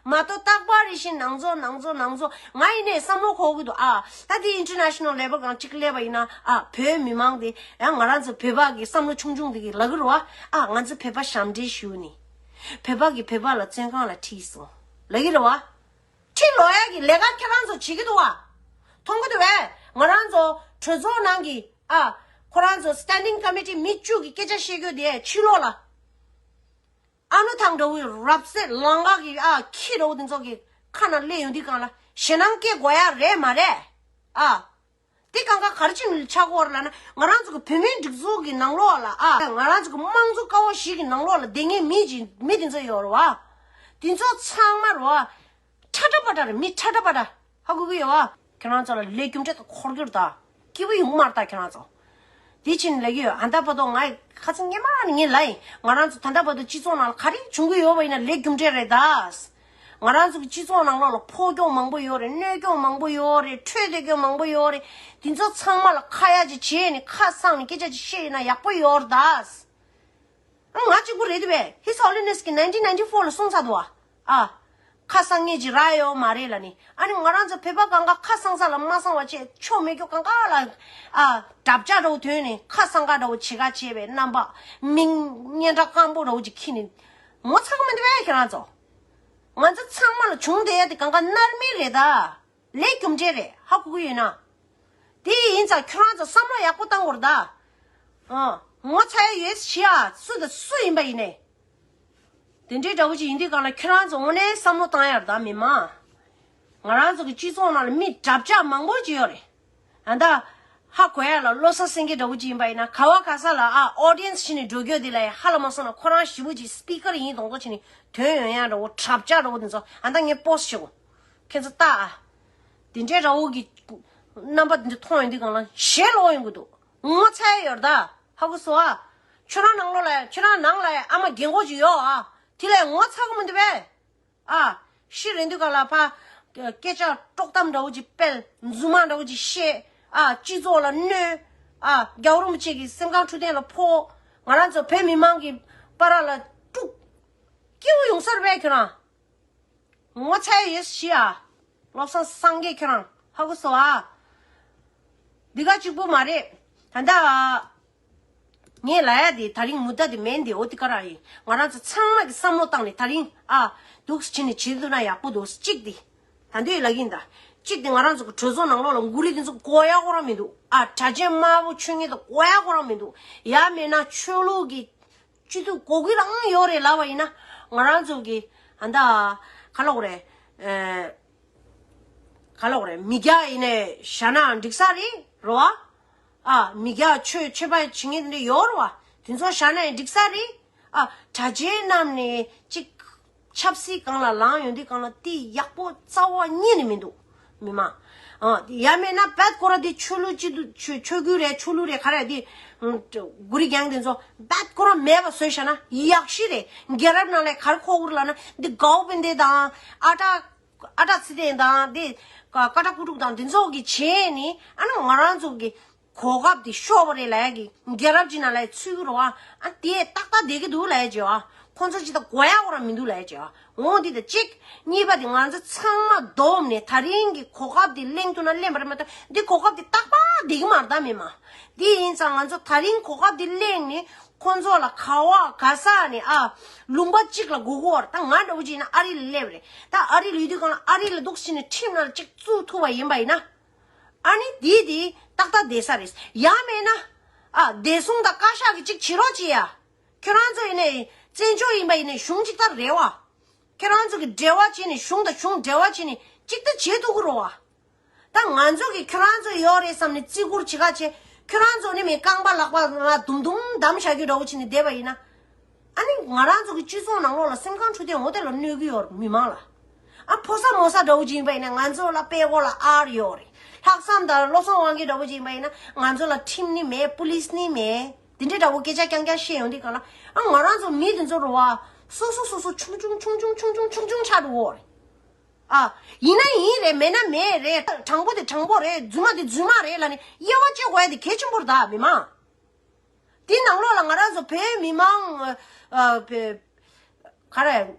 མ་གཏོགས་རྟག་པར་རེ་བཞིན་ནང་འཛུལ་ནང་འཛུལ་ནང་འཛུལ། ང་ཡིན་ནའི་བསམ་བློ་འཁོར་གི་འདུག་ཨ། ད་དེ་ཨིན་ཊར་ནེ་ཤ་ནལ་ལེ་བལ་སྒང་གཅིག་སླེབས་པ་ཡིན་ན་ཨ་བོད་མི་མང་དེ་ཡང་ང་རང་ཚོ་བོད་པ་གི་བསམ་བློ་ཆུང་ཆུང་དེ་གི་ལབ་གི་རེད་བ། ཨ་ང་ཚོ་བོད་པ་ཞབས་འདྲེན་ཞུ་ནི། བོད་པ་གི་བོད་པ་ལ་བཙོན་ཁང་ལ་ཁྲིད་སོང་ལབ་གི་རེད་བ། ཁྲིད་ལོག་ཡ་གི་ལས་ཀ་ཁྱེད་རང་ཚོ་བྱེད་གི་འདུག་བ། མཐོང་གི་འདུག་བས། ང་རང་ཚོ་གྲོས་ཚོགས་ནང་གི་ཨ་ཁོ་རང་ཚོ་སི་ཊེན་ཌིང་ཀོ་མི་ཊི་མི་བཅུ་གི་སྐད་ཆ་བཤད་རྒྱུ་དེ་ཕྱི་ལོགས་ལ། ཨ་ནུ་ཐང་འདྲ་བོའི་རབ་གསལ་ལང་ཀ་གི་ཨ་ཁྱི་འདྲ་བོ་དེ་ཚོ་གི་ཁ་ན་སླེབས་ཡོང་དུས་སྒང་ལ་ཞེད་སྣང་སྐྱེ་དགོས་ཡ་རེད་མ་རེད། ཨ། དེ་གང་ག་ག་རེ་བྱས་ནས་ཆགས་ཀྱི་ཡོད་རེད་ལབ་ན་ང་རང་ཚོ་གི་བོད་མིའི་སྒྲིག་འཛུགས་ཀྱི་ནང་ལོགས་ལ་ཨ་ང་རང་ཚོ་གི་དམངས་གཙོ་ཀ་བ་བཞི་གི་ནང་ལོགས་ལ་བསྡད་མཁན་མི་ཅིག་མི་དེ་ཚོ་ཡོད་རེད་བ། དེ་ཚོ་ཚང་མ་རེད་བ། ཁྲ་ཁྲ་པ་ཁྲ་རེད། མི་ཁྲ་ཁྲ་པ་ཁྲ། ཧ་གོ་གི་ཡོད་བ། ཁྱེད་རང་ཚོ་ལ་ལས་རྒྱུ་འབྲས་དང་འཁོར་རྒྱུ་རེད་ད། སྐྱིད་པོ་ཡོང་གི་མ་རེད་ད་ཁྱེད་རང་ཚོ། དེ་ཕྱིན་ལབ་ཀྱི་ཡོད། ཨ་ད་བར་དུ་ང་ཁ་སང་སྔོན་མ་ནས་ངས་ལབ་ཡིན། ང་རང་ཚོ་ད་ལྟ་བར་དུ་སྤྱི་ཚོགས་ནང་ལ་ག་རེ་བྱུང་གི་ཡོད་པ་ཡིན་ན་ལས་རྒྱུ་འབྲས་རེད་ད། ང་རང་ཚོ་གི་སྤྱི་ཚོགས་ནང་ལོགས་ལ་ཕོ་སྐྱོན་མང་པོ་ཡོད་རེད། གནོད་སྐྱོན་མང་པོ་ཡོད་རེད། འཕྲོད་བསྟེན་སྐྱོན་མང་པོ་ཡོད་རེད། དེ་ཚོ་ཚང་མ་ལ་ཁ་ཡ་ཅིག་བྱས་ནས་ཁ་གསང་ནས་སྐད་ཆ་ཅིག་བཤད་ཡིན་ན་ཡག་པོ་ཡོད་རེད་ད། ང་གཅིག་པུ་རེད་དེ་བས། His Holiness གི་nineteen ninety four ལ་གསུངས་ཚར་འདུག་བ། ཨ། ཁ་གསང་མཁན་ཅིག་རག་ཡོད་མ་རེད་ལབ་ནི། ཨ་ནི་ང་རང་ཚོ་བོད་པ་གང་ག་ཁ་གསང་ས་ལ་མ་གསང་བ་བྱས་ཆོ་མེད་རྒྱུ་གང་ག་ལ། ཨ། གྲྭ་ཆས་འདྲ་བོ་ཐོན་ནས་ཁ་གསང་ག་འདྲ་བོ་བྱེད་ག་བྱས་པའི་རྣམ་པ། མིང་སྙན་གྲགས་སྐམ་པོ་འདྲ་བོ་ཅིག་ཁྱེར་ནས། ངོ་ཚ་གི་མི་འདུག་བས་ཁྱེད་རང་ཚོ། ང་ཚོ་ཚང་མ་ལ་བྱུང་བསྡད་ཡ་དེ་གང་ག་མནར་མེད་རེད་ད། ལས་རྒྱུ་འབྲས་རེད། ཧ་གོ་གི་ཡོད་ན། དེ་ཡིན་ཙང་ཁྱོད་རང་ཚོ་བསམ་བློ་ཡག་པོ་བཏང་དགོས་རེད་ད། ཨ། ངོ་ཚ་ཡ་ཡོད་ཤི་ཡ་སུ་དང་སུ་ཡིན་པ་ཡིན་ནའི། དེ་འདྲའི་འདྲ་བོ་ཅིག་ཡིན་དུས་གང་ལ་ཁྱོད་རང་ཚོ་དངོས་གནས་བསམ་བློ་བཏང་ཡ་རེད་ད་མི་མང་། ང་རང་ཚོ་གི་སྤྱི་ཚོགས་ནང་ལ་མི་གྲྭ་ཆས་མང་པོ་ཅིག་ཡོད་རེད། ཨ་ད། ཧ་གོ་ཡ་ལ་བློ་གསལ་སེང་གེ་འདྲ་བོ་ཅིག་ཡིན་པ་ཡིན་ན་ག་བ་ག་ས་ལ་ཨ་ཨོ་ཌི་ཡན་སི་བྱས་ནས་འགྲོ་རྒྱུ་དེ་ལ་ཡ་ཧ་ལ་མ་སོང་ན་ཁོ་རང་ཞེ་པོ་ཅིག་སི་པི་ཀར་ཡིན་མདོག་མདོག་བྱས་ནས་དོན་ཡོང་ཡ་འདྲ་བོ་གྲྭ་ཆས་འདྲ་བོ་དེ་ཚོ་ཨ་ད་ངས་པོ་སི་ཊི་བྱེད་གོ་ཁྱེད་ཚོ་ལྟ་ཨ། དེ་འདྲའི་འདྲ་བོ་གི་རྣམ་པ་དེ་འདྲ་མཐོང་ཡོང་དུས་གང་ལ་ཞེ་ལོག་ཡོང་གི་འདུག་ངོ་ཚ་ཡ་ཡོད་རེད་ད། ཧ་གོ་སོང་ཨ། ཁྱོད་རང་ནང་ལོགས་ལ་ཁྱོད་རང་ནང་ལ་ཨ་མ་རྒན་གོག་ཅིག་ཡོད་ཨ། དེ་ལ་ངོ་ཚ་གི་མི་འདུག་པས། ཨ། ཤི་རན་དུས་ག་ལ་ཕ། སྐད་ཆ་དཀྲོག་གཏམ་འདྲ་བོ་ཅིག་སྤེལ། རྫུན་མ་འདྲ་བོ་ཅིག་བཤད། ཨ། སྤྱི་ཚོགས་ལ་གནོད། ཨ། རྒྱལ་བ་རིན་པོ་ཆེ་གི་སེམས་ཁམས་འཕྲོད་བསྟེན་ལ་ཕོག་ང་རང་ཚོ་བོད་མི་མང་གི་བར་ལ་དཀྲུག་སྐྱིད་པོ་ཡོང་ས་རེད་པས་ཁྱོད་རང་། ངོ་ཚ་ཡ་ཡོད་ཤི་ཨ། བློ་བཟང་སངས་རྒྱས་ཁྱོད་རང་ཧ་གོ་སོང་ཨ། འདི་ག་གཅིག་པུ་མ་རེད། ད་ལྟ། ངས་ལབ་ཡ་དེ་ད་རིང་མུ་མཐའ་དེ་མིན་དེ་འོ་དེ་ག་རང་ཡིན། ང་རང་ཚོ་ཚང་མ་གི་བསམ་བློ་བཏང་ནས་ད་རིང་ཨ། འདུག་སེ་བྱས་ནས་བྱེད་འདུག་ན་ཡག་པོ་འདུག་གཅིག་དེ། ད་འདོད་ལབ་ཀྱིན་ད། གཅིག་དེ་ང་རང་ཚོ་གི་གྲོས་ཚོགས་ནང་ལོགས་ལ་འགུལ་རིས་དེ་ཚོ་དགོས་ཡ་ཁོ་རང་མི་འདུག་ཨ། གྲྭ་ཆས་དམར་པོ་ཆོས་ངན་དེ་དགོས་ཡ་ཁོ་རང་མི་འདུག་ཡ་མེད་ན་ཆོས་ལུགས་ཀྱི་སྤྱི་འཐུས་གོ་གི་རང་ཡོད་རེད་ལབ་པ་ཡིན་ན། ང་རང་ཚོ་གི་ཨ་ད་ག་ལབ་དགོས་རེད། ཨེ། ག་ལབ་དགོས་རེད། མི་རྒྱ་ཡིན་ནའི་བཞག་ན་འགྲིག་ས་རེད་རོ། ཨ། མི་རྒྱ་ཆོས་ཆོས་པ་བྱེད་མཁན་དེ་འདྲ་ཡོད་རེད་བ། དེ་ཚོ་བཞག་ན་ཡང་འགྲིག་ས་རེད། ཨ། གྲྭ་ཆས་བསྣམས་ནས་ཅིག་ཆབ་སྲིད་སྒང་ལ་ལངས་ཡོང་དུས་སྒང་ལ་དེ་ཡག་པོ་རྩ་བ་ཉིད་ནས་མི་འདུག་མི་མང་། ཨ། ཡང་མིན་ན་བད་ཁོ་ར་འདི་ཆོས་ལུགས་སྤྱི་འཐུས་ཆོས་ཆོས་བརྒྱུད་རེད། ཆོས་ལུགས་རེད། ག་རེ་འདི་ཨ་གུ་རི་གྱང་དེ་ཚོ་བད་ཁོ་ར་མེད་པ་བཟོས་བཞག་ན་ཡག་ཤི་རེད། རྒྱལ་རབས་ནང་ལ་ག་རེ་མཁོ་གི་རེད་ལབ་ན། འདི་གའུ་པན་དེ་དང་ཨ་ཏྲ་ཨ་ཏྲ་ཚེ་བརྟན་དང་འདི་ཀ་ཀ་ཏྲ་ཀུ་ཀྲུག་དང་འདི་ཚོ་གི་བྱས་ནི་ཨ་ནི་ང་རང་ཚོ་གི་གོ་སྐབས་དེ་ཤོར་བ་རེད་ལབ་ཡ་གི། རྒྱལ་རབས་ཅིག་ནང་ལ་ཚུད་ཀྱི་རེད་བ། ཨ་དེ་ཏག་ཏག་བསྡད་ཀྱི་འདུག་ལབ་ཡ་བྱས་བ། ཁོང་ཚོ་ཅི་ལྟར་གོ་ཡ་གོ་ར་མི་འདུག་ལབ་ཡ་བྱས་བ། འོ་འདི་དང་གཅིག་གཉིས་པ་དེ་ང་ཚོ་ཚང་མ་བསྡོམས་ནས་ད་རིང་གི་གོ་སྐབས་དེ་གླེང་ཐུབ་ན་གླེང་བ་རེད་མ་གཏོགས། འདི་གོ་སྐབས་དེ་རྟག་པར་བསྡད་ཀྱི་མ་རེད་ད་མི་མ། དེ་ཡིན་ཙང་ང་ཚོ་ད་རིང་གོ་སྐབས་དེ་གླེང་ནས་ཁོང་ཚོ་ལ་ག་བ་ག་ས་ནས་ཨ་ལུང་པ་གཅིག་ལ་སྒུག་གོ་རེད། ད་ང་འདྲ་བོ་ཅིག་ཡིན་ན་ཨ་རི་ལ་སླེབས་རེད། ད་ཨ་རི་ལ་ཡོད་དུས་སྒང་ལ་ཨ་རི་ལ་འདུག་ཕྱིན་ནས་ཁྲིམས་ནང་ལ་གཅིག་བཙུགས་ཐུབ་པ་ཡིན་པ་ཡིན་ན། ཨ་ནི་དེ་དེ་ཏག་ཏག་བསྡད་ས་རེད། ཡང་མེད་ན། ཨ་བདེ་སྲུང་དང་བཀའ་ཤག་གིས་གཅིག་བྱེད་རོགས་བྱེད་ཡ། ཁྱོད་རང་ཚོ་ཡིན་ནའི་བཙན་བྱོལ་ཡིན་པ་ཡིན་ནའི་གཞུང་གཅིག་ལྟར་རེད་བ། ཁྱོད་རང་ཚོ་གི་འབྲེལ་བ་བྱས་ནས་གཞུང་དང་གཞུང་འབྲེལ་བ་བྱས་ནས་གཅིག་ལྟ་བྱེད་ཐུབ་ཀྱི་རེད་བ། ད་ང་ཚོ་གི་ཁྱོད་རང་ཚོ་ཡོད་རེད་བསམ་ནས་བརྩི་བཀུར་བྱེད་ག་བྱེད། ཁྱོད་རང་ཚོ་ནི་མི་རྐང་པ་ལག་པ་ང་དུམ་དུམ་བསྡམས་བཞག་རྒྱུ་འདྲ་བོ་བྱས་ནས་བསྡད་པ་ཡིན་ན། ཨ་ནི་ང་རང་ཚོ་གི་སྤྱི་ཚོགས་ནང་ལོགས་ལ་སེམས་ཁམས་འཁྲུག་དེ་འོ་དེ་ལ་གནོད་ཀྱི་ཡོད་རེད་མི་མང་ལ། ཨ་ཕོ་གསར་མོ་གསར་འདྲ་བོ་ཅིག་ཡིན་པ་ཡིན་ན་ང་ཚོ་ལ་དཔེ་ཁོ་ལ་ཨར་ཡོད་རེད། ལྷག་བསམ་དང་བློ་བཟང་དབང་རྒྱལ་འདྲ་བོ་ཅིག་ཡིན་པ་ཡིན་ན་ང་ཚོ་ལ་ཁྲིམས་ནི་མེད། པུ་ལིས་ནི་མེད། དེ་འདྲའི་འདྲ་བོ་སྐད་ཆ་རྐྱང་རྐྱང་བཤད་ཡོང་དུས་གང་ལ། ཨ་ང་རང་ཚོ་མི་དེ་ཚོ་རུ་བ། སོ་སོ་སོ་སོ་ཆུང་ཆུང་ཆུང་ཆུང་ཆུང་ཆུང་ཆུང་ཆུང་ཆགས་འགྲོ་གི་ཡོད་རེད། ཨ། ཡིན་ན་ཡིན་རེད། མེད་ན་མེད་རེད། དྲང་པོ་དེ་དྲང་པོ་རེད། རྫུན་མ་དེ་རྫུན་མ་རེད་ལབ་ནས་དབྱེ་བ་བཅད་དགོས་ཡ་དེ་གལ་ཆེན་པོ་རེད་ད་མི་མང་། དེ་ནང་ལོགས་ལ་ང་རང་ཚོ་བོད་མི་མང་། ཨ། བོད། ག་རེ།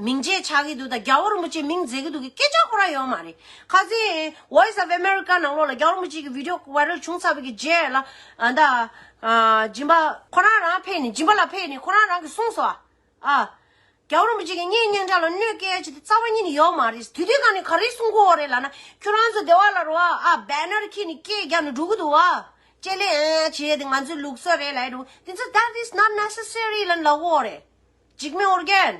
མིང་ཆད་ཆགས་ཀྱི་འདུག་ད་རྒྱལ་བ་རིན་པོ་ཆེ་མིང་འཛེག་གི་འདུག་གི་སྐད་ཆ་ཁོ་རང་ཡོད་མ་རེད། ཁ་སང་Voice of America་ནང་ལོགས་ལ་རྒྱལ་བ་རིན་པོ་ཆེ་གི་བི་ཌི་ཡོ་ཝའི་རལ་བྱུང་ཚར་བའི་གི་རྗེས་ལ། ཨ་ད། ཨ། སྦྱིན་པ་ཁོ་རང་རང་ཕེབས་ནས་སྦྱིན་པ་ལགས་ཕེབས་ནས་ཁོ་རང་རང་གིས་གསུངས་སོང་། ཨ། རྒྱལ་བ་རིན་པོ་ཆེ་གིས་ངའི་སྙན་གྲགས་ལ་གནོད་སྐྱེལ་ཡ་ཅིག་དེ་རྩ་བ་ཉིད་ནས་ཡོད་མ་རེད། དུས་དུས་གང་ནས་ག་རེ་གསུང་གི་ཡོད་རེད་ལབ་ན། ཁྱོད་རང་ཚོ་སྡེ་བ་ལ་རོ་ཨ་བེ་ནར་འཁྱེར་ནས་སྐད་རྒྱག་ནས་འགྲོ་གི་འདུག་བ། ལྕེ་ལེ་ཨེ་བྱས་ཏེ་ང་ཚོའི་ལུགས་སྲོལ་རེད་ལབ་འདུག་དེ་ཚོ་that is not necessary ལབ་ལབ་གི་ཡོད་རེད། འཇིགས་མེད་ཨོ་རྒྱན།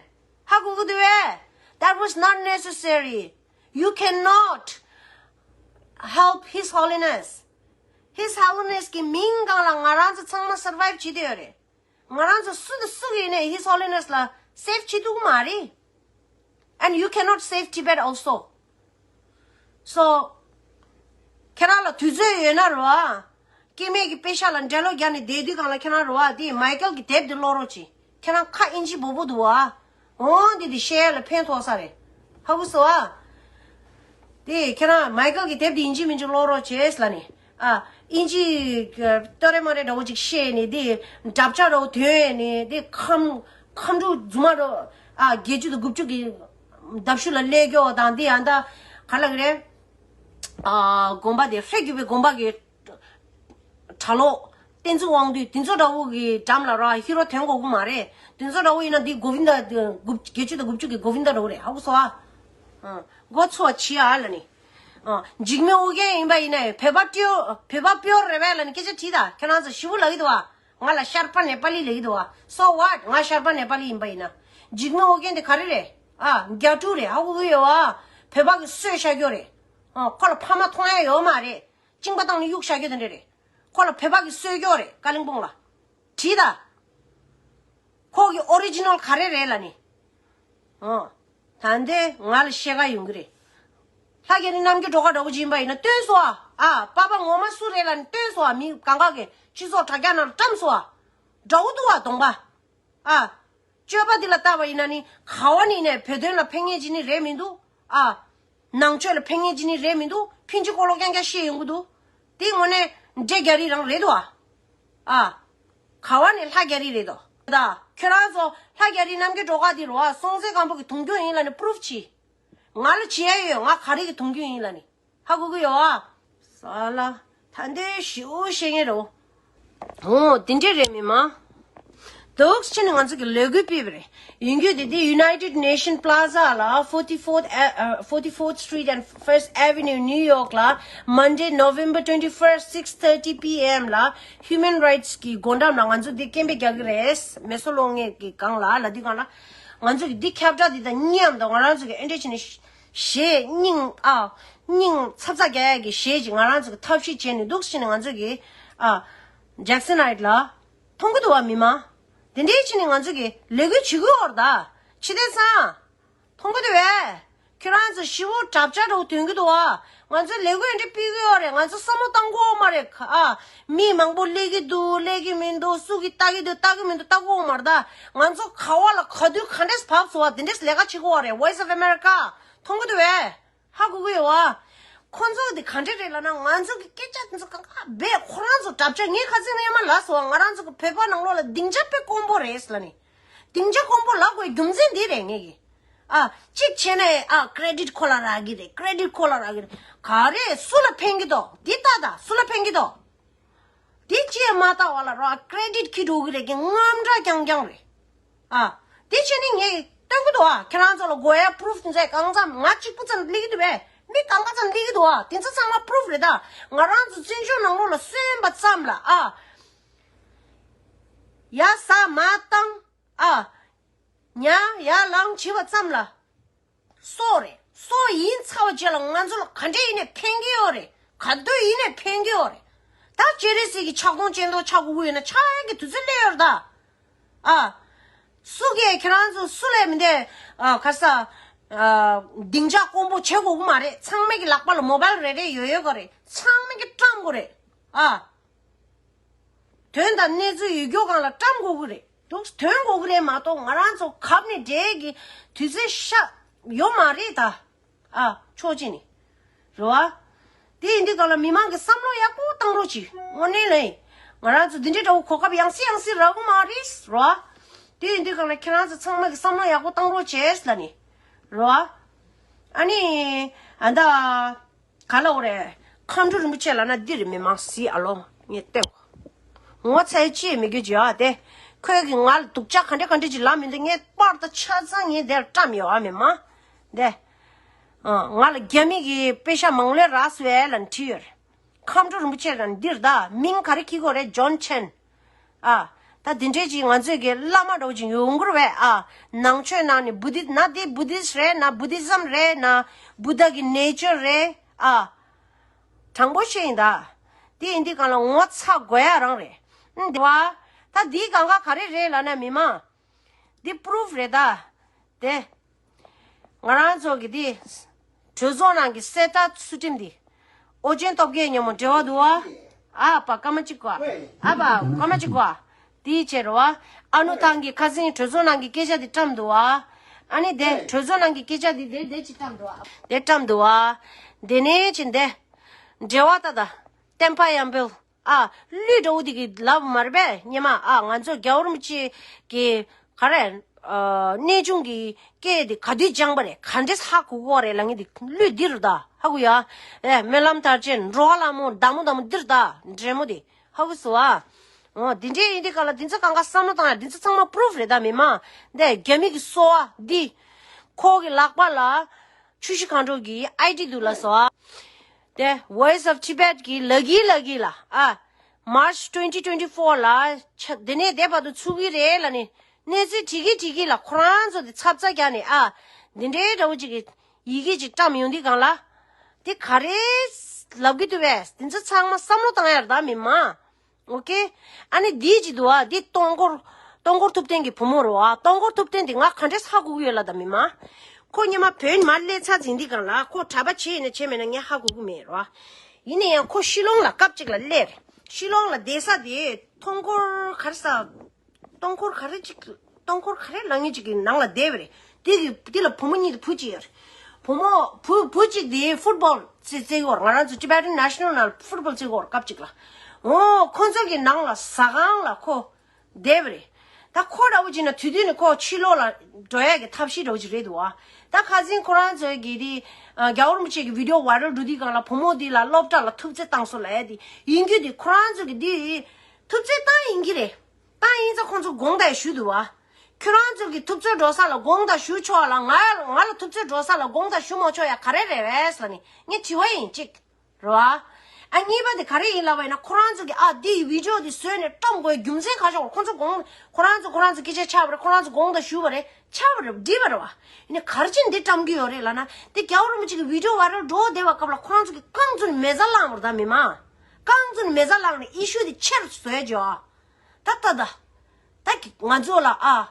ཧ་གོ་གི་འདུག་བས། That was not necessary. You cannot help His Holiness. His Holiness གི་མིང་སྒང་ལ་ང་རང་ཚོ་ཚང་མ་survive བྱེད་བསྡད་ཡོད་རེད། ང་རང་ཚོ་སུ་དང་སུ་གིས་ནས་His Holiness ལ་save བྱེད་ཐུབ་ཀྱི་མ་རེད། And you cannot save Tibet also. So ཁྱེད་རང་ལ་དུས་ཚོད་ཡོད་ན་རོ་ཨ། སྐྱེ་དམན་གྱི་པེ་ཤག་ལ་འགྲེལ་ལོ་རྒྱག་ནས་བསྡད་དུས་གང་ལ་ཁྱེད་རང་རོ་ཨ་དེ་མའི་ཀལ་གྱི་དེབ་དེ་ཀློག་རོགས་གྱིས། ཁྱེད་རང་ཁ་ཨིན་ཇི་སྦོམ་པོ་འདུག་ཨ། འོ་འདི་དེ་བཤད་ཡ་ལ་ཕན་ཐོགས་ས་རེད། ཧ་གོ་སོང་ཨ། དེ་ཁྱེད་རང་མའི་ཀལ་གྱི་དེབ་དེ་ཨིན་ཇི་མིན་ཇི་ཀློག་རོགས་བྱས་ལབ་ནས། ཨ། ཨིན་ཇི་ཏོ་རེ་མོ་རེ་འདྲ་བོ་ཅིག་བཤད་ནས་དེ་འདྲ་པོ་ཅིག་འདྲ་བོ་ཐོན་ནས་དེ་ཁམས་ཁམས་འབྲུག་རྫུན་མ་འདྲ་བོ། ཨ། བརྒྱད་ཅུ་དང་དགུ་བཅུ་གི་ལྡབ་ཤུ་ལ་སླེབས་ཀྱོག་དང་དེ་ཨ་ད་ག་ལ་གི་རེད། ཨ། དགོན་པ་དེ་ཧྲེ་གུ་པའི་དགོན་པ་གི་གྲྭ་ལོག་བསྟན་འཛིན་དབང་འདུས་དེ་ཚོ་འདྲ་བོ་གི་འགྲམ་ལ་ར་ཧི་རོ་ཐོན་དགོས་ཀྱི་མ་རེད། དེ་ཚོ་འདྲ་བོ་ཡིན་ན་འདི་གོ་བིན་ད་དགུ་བརྒྱད་ཅུ་དང་དགུ་བཅུ་གི་གོ་བིན་ད་འདྲ་བོ་རེད། ཧ་གོ་སོང་ཨ། ཨ། མགོ་ཚོས་བྱེད་ཨ་ལབ་ནི། ཨ། འཇིགས་མེད་ཨོ་རྒྱན་ཡིན་པ་ཡིན་ན་བོད་པ་pure བོད་པ་pure རེད་པས་ལབ་ནི་སྐད་ཆ་དྲིས་ད་ཁྱེད་རང་ཚོ་ཞེ་པོ་ལབ་ཀྱི་འདུག་བ། ང་ལ་ཤར་པ་ནེ་པ་ལི་ལབ་ཀྱི་འདུག་བ། So what? ང་ཤར་པ་ནེ་པ་ལི་ཡིན་པ་ཡིན་ན། འཇིགས་མེད་ཨོ་རྒྱན་དེ་ག་རེ་རེད། ཨ། རྒྱ་ཕྲུག་རེད། ཧ་གོ་གི་ཡོད་བ། བོད་པ་གི་གསོད་བཞག་རྒྱུ་རེད། ཨ། ཁོ་ལ་ཕ་མ་མཐོང་ཡ་ཡོད་མ་རེད། གཅིན་པ་བཏང་ནས་གཡུག་བཞག་རྒྱུ་དེ་འདྲ་རེད། ཁོ་ལ་བོད་པ་གི་གསོད་རྒྱུ་རེད་ཀ་ལིང་སྤུང་ལ། དྲིས་ད། ཁོ་གི་ཨོ་རི་ཇི་ནལ་ག་རེ་རེད་ལབ་ནི། ཨོ། ད་འདི་ང་ལ་བཤད་ག་ཡོང་གི་རེད། ལྷ་རྒྱ་རི་རྣམ་རྒྱལ་སྒྲོལ་དཀར་འདྲ་བོ་ཅིག་ཡིན་པ་ཡིན་ན་སྟོན་སོང་ཨ། ཨ། པ་ཕ་ངོ་མ་སུ་རེད་ལབ་ནི་སྟོན་སོང་ཨ། མི་གང་ག་གི་སྤྱི་ཚོགས་དྲ་རྒྱ་ནང་ལ་བཀྲམ་སོང་ཨ། འདྲ་བོ་འདུག་ཨ་གདོང་པ། ཨ། སྤྱོད་པ་འདི་ལ་བལྟས་པ་ཡིན་ན་ནི་ག་བ་ནས་ནས་བོད་དོན་ལ་ཕན་ངེས་ཅིག་ནི་རེད་མི་འདུག་ཨ། ནང་ཆོས་ལ་ཕན་ངེས་ཅིག་ནི་རེད་མི་འདུག་ཕིན་ཅི་ཀོ་ལོ་རྐྱང་རྐྱང་བཤད་ཡོང་གི་འདུག་དེ་དངོས་གནས་འདྲེ་རྒྱ་རི་རང་རེད་འདུག་ཨ། ཨ། ག་བ་ནས་ལྷ་རྒྱ་རི་རེད་དོ། ད་ཁྱོད་རང་ཚོ་ལྷ་རྒྱ་རི་རྣམ་རྒྱལ་སྒྲོལ་དཀར་འདི་རོ་ཨ་སྲོང་བཙན་སྒམ་པོ་གི་དུང་རྒྱུན་ཡིན་ལབ་ནི་པུ་རུབ་བྱེད། ང་ལ་བྱེད་ཡ་ཡོད། ང་ག་རེ་གི་དུང་རྒྱུན་ཡིན་ལབ་ནི། ཧ་གོ་གི་ཡོད་ཨ། ས་ལ། ད་འདི་ཞེ་པོ་ཤེས་ངེས་རེད། འོ་དེ་འདྲས་རེད་མི་མ། འདུག་ཕྱིན་ནས་ང་ཚོ་གི་ལས་འགུལ་སྤེལ་བ་རེད། ཡིན་རྒྱུ་དེ་དེ་United Nation Plaza ལ་forty-fourth ཨ་ཨ་forty-fourth Street and First Avenue New York ལ་Monday November twenty-first six thirty P M ལ་Human Rights གི་སྒོ་འགྲམ་ལ་ང་ཚོ་འདི་སྐད་འབོད་རྒྱག་གི་རེད། མེ་སོ་ལོག་མཁན་གི་སྒང་ལ་ལབ་དུས་སྒང་ལ་ང་ཚོ་གི་འདི་ཁྱབ་བསྒྲགས་འདི་དང་མཉམ་དུ་ང་རང་ཚོ་གི་ཨེ་འདྲས་བྱས་ནས་གཞས་སྙིང་ཨ། སྙིང་ཚབ་ཚ་རྒྱག་ཡ་གི་གཞས་ཅིག་ང་རང་ཚོ་གི་ཐབས་ཤེས་བྱས་ནས་འདུག་ཕྱིན་ནས་ང་ཚོ་གི་ཨ། Jackson Heights ལ་མཐོང་གི་འདུག་བ་མི་མ། དེ་འདྲའི་ཕྱིན་ནས་ང་ཚོ་གི་ལས་འགུལ་བྱེད་ཀྱི་ཡོད་རེད་ད། ཕྱི་དེ་སང་། མཐོང་གི་འདུག་བས། ཁྱོད་རང་ཚོ་ཞི་བོ་གྲབས་ཆ་འདྲ་བོ་ཐོན་གི་འདུག་བ། ང་ཚོས་ལས་འགུལ་འདི་སྤེལ་གི་ཡོད་རེད། ང་ཚོ་བསམ་བློ་བཏང་གི་ཡོད་མ་རེད། ཨ། མི་མང་པོ་སླེབས་ཀྱི་འདུག་སླེབས་ཀྱི་མི་འདུག་སུ་གིས་ལྟ་གི་འདུག་ལྟ་གི་མི་འདུག་ལྟ་གི་ཡོད་མ་རེད་ད། ང་ཚོ་ག་བ་ལ་ག་དུས་ག་འདྲས་བབས་སོང་བ་དེ་འདྲས་ལས་ཀ་བྱེད་ཀྱི་ཡོད་རེད། Voice of America མཐོང་གི་འདུག་བས། ཧ་གོ་གི་ཡོད་བ། ཁོ་ཚོ་དེ་ག་འདྲས་རེད་ལབ་ན། ང་ཚོ་གི་སྐད་ཆ་དེ་ཚོ་གང་ག་བས་ཁོ་རང་ཚོ་གྲབས་ཆ། ངས་ཁ་སང་ནས་ཡང་མ་ལབ་སོང་བ། ང་རང་ཚོ་གི་བོད་པ་ནང་ལོགས་ལ་སྡིངས་ཆ་དཔེ་དཀོན་པོ་རེད་ལབ་ནས། སྡིངས་ཆ་དཀོན་པོ་ལབ་དགོས་རྒྱུ་མཚན་འདི་རེད། ངས་གི། ཨ། གཅིག་བྱས་ནས། ཨ། ཀེ་རེ་ཌིཊ་ཁོ་ལ་རག་གི་རེད། ཀེ་རེ་ཌིཊ་ཁོ་ལ་རག་གི་རེད། ག་རེ་སུ་ལ་ཕན་གི་འདུག་འདི་ལྟ་ད། སུ་ལ་ཕན་གི་འདུག་འདི་ཅིག་མ་ལྟ་བ་ལ་ར་ཀེ་རེ་ཌིཊ་ཁྱེར་འགྲོ་གི་རེད། གི་དངངས་སྐྲག་རྐྱང་རྐྱང་རེད། ཨ། དེ་བྱས་ནས་ངས་སྟོན་གི་འདུག་ཨ། ཁྱེད་རང་ཚོ་ལ་དགོས་ཡ་པུ་རུཕ་མཛད། གང་ཙམ་ང་གཅིག་པུ་ཙམ་སླེབས་ཀྱི་འདུག་བས། མི་གང་ག་ཙམ་སླེབས་ཀྱི་འདུག་ཨ། དེ་ཚོ་ཚང་མ་པུ་རུཕ་རེད་ད། ང་རང་ཚོ་བཙན་བྱོལ་ནང་ལོགས་ལ་སོན་པ་ཙམ་ལ། ཨ། ཡ་ཟ་མ་བཏང་། ཨ། ཉ་ཡ་ལང་བྱེད་པ་ཙམ་ལ། སྲོག་རེད། སྲོག་ཡིན་ཚར་བ་རྗེས་ལ་ང་ཚོ་ལ་ག་འདྲ་ཡིན་ནས་ཕན་གི་ཡོད་རེད། ག་དུས་ཡིན་ནས་ཕན་གི་ཡོད་རེད། ད་སྤྱན་རས་གཟིགས་ཀྱི་ཕྱག་སྟོང་སྤྱན་སྟོང་ཆགས་དགོས་ཀྱི་ཡོད་ན་ཆགས་ཡག་གི་དུས་ཚོད་སླེབས་ཡོད་རེད་ད། ཨ། སུ་གིས་ཁྱེད་རང་ཚོ་སུ་ལས་མི་འདས། ཨ། ག་ས། ཨ། སྡིངས་ཆ་དཀོན་པོ་བྱེད་དགོས་ཀྱི་མ་རེད། ཚང་མས་ཀྱི་ལག་པ་ལ་མོ་བལ་རེ་རེ་ཡོད་ཡོད་གི་རེད། ཚང་མས་ཀྱི་བཀྲམ་དགོས་རེད། ཨ། དོན་དང་གནས་ཚུལ་ཡོད་རྒྱུ་སྒང་ལ་བཀྲམ་དགོས་ཀྱི་རེད། འདུག་སྟོན་དགོས་ཀྱི་རེད་མ་གཏོགས། ང་རང་ཚོ་གབ་ནས་བསྡད་ཀྱི་དུས་ཚོད་ཤ་ཡོད་མ་རེད་ད། ཨ། ཕྱོགས་གཅིག་ནས་རེད་བ། དེ་ཡིན་དུས་སྒང་ལ་མི་མང་གི་བསམ་བློ་ཡག་པོ་བཏང་རོགས་གྱིས། དངོས་གནས་ལ་ཡིན། ང་རང་ཚོ་འདི་འདྲའི་འདྲ་བོ་གོ་སྐབས་ཡང་སེ་ཡང་སེ་རག་གི་མ་རེད་རེད་བ། དེ་ཡིན་དུས་སྒང་ལ་ཁྱེད་རང་ཚོ་ཚང་མ་གི་བསམ་བློ་ཡག་པོ་བཏང་རོགས་བྱས་ལབ་ནས་རེད་བ། ཨ་ནི། ཨ་ད། ག་ལ་འོ་རེད། མཁའ་འགྲོ་རིན་པོ་ཆེ་ལབ་ན་འདི་རེད། མི་མང་སི་ཨ་ལོ། ངས་བལྟས་གོ། ངོ་ཚ་ཡི་ཅི་མི་དགོས་ཀྱི་ཨ། དེ་ཁོས་ཀྱི་ང་ལ་སྡུག་ཅག་ག་འདྲ་ག་འདྲ་ཅིག་ལབ་མི་འདུག་ངས་པར་དང་ཆ་ཚང་ངས་དེར་བཀྲམ་ཡོད་ཨ། མི་མང་། དེ། ཨ། ང་ལ་རྒྱ་མི་གི་པེ་ཤ་མང་ལོས་རག་སོང་ཨེ་ལབ་བྲིས་ཡོད་རེད། མཁའ་འགྲོ་རིན་པོ་ཆེ་ལབ་འདིར་ད་མིང་ག་རེ་འཁྱེར་གོ་རེད། ཇོན་ཆན། ཨ། ད་འདི་འདྲས་ཅིག་ང་ཚོས་ཀྱི་བླ་མ་འདྲ་བོ་ཅིག་ཡོང་གི་རེད་བས། ཨ། ནང་ཆོས་ནང་ནས་བུ་དིས་ན་འདི་བུ་དིས་རེད་ན། བུ་དིས་ཛམ་རེད་ན། བུ་དྷ་གི་ནེ་ཅར་རེད། ཨ། དྲང་པོ་བཤད་ཡིན་ད། དེ་ཡིན་དུས་སྒང་ལ་ངོ་ཚ་དགོས་ཡ་རང་རེད། ཨ། འདི་བ། ད་འདིའི་སྒང་ག་ག་རེ་རེད་ལབ་ན་མི་མང་། འདི་པུ་རུཕ་རེད་ད། དེ། ང་རང་ཚོ་གི་འདི། གྲོས་ཚོགས་ནང་གི་གསལ་བསྒྲགས་ཚུལ་ཁྲིམས་འདི། ཨོ་རྒྱན་སྟོབས་རྒྱལ་མཉམ་པོ་འབྲེལ་བ་འདུག་བ། ཨ་ཕ་སྐར་མ་གཅིག་གོ། ཨ་ཕ་སྐར་མ་གཅིག་གོ། དེའི་ཕྱིར་བ། ཨ་ནུ་ཐང་གི་ཁ་སང་གྲོས་ཚོགས་ནང་གི་སྐད་ཆ་འདི་བཀྲམ་འདུག་བ། ཨ་ནི་དེ་གྲོས་ཚོགས་ནང་གི་སྐད་ཆ་འདི་དེ་དེ་ཅིག་བཀྲམ་འདུག་བ། དེ་བཀྲམ་འདུག་བ། དེ་ནས་ཅི་འདི། འབྲེལ་བ་ད་ད། བསྟན་པ་ཡར་འཕེལ། ཨ། གླུད་འདྲ་བོ་དེ་གི་ལབ་མ་རེད་པས་སྙེ་མ། ཨ། ང་ཚོ་རྒྱལ་བ་རིན་པོ་ཆེ་གི་ག་རེ། ཨ། གནས་ཆུང་གི་སྐད་དེ་ག་དུས་སྦྱངས་པ་རེད། ག་འདྲས་ཧ་གོ་གོ་རེད་ལབ་མཁན་དེ་གླུད་འདི་རུ་ད་ཧ་གོ་ཡ། ཨེ། སྨོན་ལམ་མཐར་ཕྱིན་འགྲོ་བ་ལ་མོ་བདག་མོ་བདག་མོ་འདི་རུ་ད་འདྲེ་མོ་དེ་ཧ་གོ་སོང་ཨ། འོ་འདི་འདྲས་ཡིན་དུས་སྒང་ལ་འདི་ཚོ་གང་ག་བསམ་བློ་བཏང་ཡ། འདི་ཚོ་ཚང་མ་པུ་རུཕ་རེད་ད་མི་མང་། འདི་རྒྱ་མི་གི་སོ་བ་འདི་ཁོ་གི་ལག་པ་ལ། ཆུ་བཞི་སྒང་དྲུག་གི་ཨའི་ཌི་འདུག་ལ་སོ། དེ་Voice of Tibet གི་ལ་གི་ལ་གི་ལ། ཨ། March twenty twenty four ལ་ཆ་དེ་ནས་དེ་བར་དུ་ཚུགས་ཀྱི་རེད་ལབ་ནས་གནས་ཚུལ་བྲིས་ཀྱི་བྲིས་ཀྱི་ལ། ཁོ་རང་ཚོ་དེ་ཚབ་ཚ་རྒྱག་ནས། ཨ། འདི་འདྲའི་འདྲ་བོ་ཅིག་གི་ཡི་གེ་ཅིག་བཀྲམ་ཡོང་དུས་སྒང་ལ། དེ་ག་རེ་ལབ་ཀྱི་འདུག་བས། དེ་ཚོ་ཚང་མ་བསམ་བློ་བཏང་ཡ་རེད་ད་མི་མང་། ཨོ་ཀེ། ཨ་ནི་འདི་ཅིག་འདུག་བ། འདི་སྟོང་འཁོར། སྟོང་འཁོར་ཐུབ་བསྟན་གྱི་བུ་མོ་རེད་བ། སྟོང་འཁོར་ཐུབ་བསྟན་འདི་ང་ག་འདྲས་ཧ་གོ་གི་ཡོད་ལབ་ད་མི་མང་། ཁོ་སྔོན་མ་བོད་མར་སླེབས་ཚར་ཟིན་འདི་སྒང་ལ་ཁོ་གྲྭ་པ་བྱས་ཡིན་ན་བྱས་མེད་ན་ངས་ཧ་གོ་གི་མེད་རེད་བ། ཡིན་ན་ཡང་ཁོ་ཤི་ལོང་ལ་སྐབས་གཅིག་ལ་སླེབས་རེད། ཤི་ལོང་ལ་བསྡད་ས་དེ་སྟོང་འཁོར་ག་རེ་ས། སྟོང་འཁོར་ག་རེ་ཅིག་སྟོང་འཁོར་ག་རེ་ལབ་མཁན་ཅིག་གི་ནང་ལ་བསྡད་པ་རེད། དེ་གི་དེ་ལ་བུ་མོ་གཉིས་དང་བུ་གཅིག་ཡོད་རེད། བུ་མོ་བུ་བུ་གཅིག་དེ་ཕུཊ་བོལ་རྩེ་རྩེ་གི་ཡོད་རེད། ང་རང་ཚོ་Tibetan National ནང་ཕུཊ་བོལ་རྩེ་གི་ཡོད་རེད་སྐབས་གཅིག་ལ། འོ་ཁོ་ཚོ་གི་ནང་ལ་ཟ་ཁང་ལ་ཁོ་བསྡད་པ་རེད། ད་ཁོ་འདྲ་བོ་བྱས་ན་དུས་དུས་ནས་ཁོ་ཕྱི་ལོགས་ལ་འགྲོ་ཡ་གི་ཐབས་ཤེས་འདྲ་བོ་ཅིག་རེད་འདུག་བ། ད་ཁ་སང་ཁོ་རང་ཚོའི་གི་དེ་རྒྱལ་བ་རིན་པོ་ཆེ་གི་བི་ཌི་ཡོ་ཝའི་རལ་འགྲོ་དུས་སྒང་ལ་བུ་མོ་དེ་ལ་སློབ་གྲྭ་ལ་ཐུབ་ཚོད་བཏང་སོང་ལབ་ཡ་དེ་ཡིན་རྒྱུ་དེ་ཁོ་རང་ཚོ་གི་དེ་ཐུབ་ཚོད་བཏང་ཡིན་གྱི་རེད། བཏང་ཡིན་ཙང་ཁོང་ཚོ་དགོངས་དག་ཞུས་འདུག་བ། ཁྱོད་རང་ཚོ་གི་ཐུབ་ཚོད་འགྲོ་ས་ལ་དགོངས་དག་ཞུ་ཆོག་ལ། ང་ང་ལ་ཐུབ་ཚོད་འགྲོ་ས་ལ་དགོངས་དག་ཞུ་མ་ཆོག་ཡ་ག་རེ་རེད་བས་ཟེར་ནས་ངས་དྲི་བ་ཡིན་གཅིག་རེད་བ། ཨ་གཉིས་པ་དེ་ག་རེ་ཡིན་ལབ་པ་ཡིན་ན་ཁོ་རང་ཚོ་གི་ཨ་དེ་ཡི་བི་ཌི་ཡོ་དེ་བཟོས་ནས་བཀྲམ་དགོས་རྒྱུ་མཚན་ག་ཞོག་ཁོ་ཚོ་དགོངས་ཁོ་རང་ཚོ་ཁོ་རང་ཚོ་སྐད་ཆ་ཆགས་པ་རེད། ཁོ་རང་ཚོ་དགོངས་དག་ཞུ་བ་རེད། ཆགས་པ་རེད། འགྲིག་པ་རེད་བ། ཡིན་ནའི་ག་རེ་བྱས་ནས་འདི་བཀྲམ་གི་ཡོད་རེད་ལབ་ན་དེ་རྒྱལ་བ་རིན་པོ་ཆེ་གི་བི་ཌི་ཡོ་ཝའི་རལ་འགྲོ་བསྡད་པ་སྐབས་ལ་ཁོ་རང་ཚོ་གི་རྐང་བཙུགས་ནས་མེ་བཙའ་བླངས་པ་རེད་ད་མི་མང་། རྐང་བཙུགས་ནས་མེ་བཙའ་བླངས་ནས་ཨི་ཤུ་དེ་ཆེ་རུ་བཟོས་བྱས། ད་ད་ད། ད་ང་ཚོ་ལ་ཨ།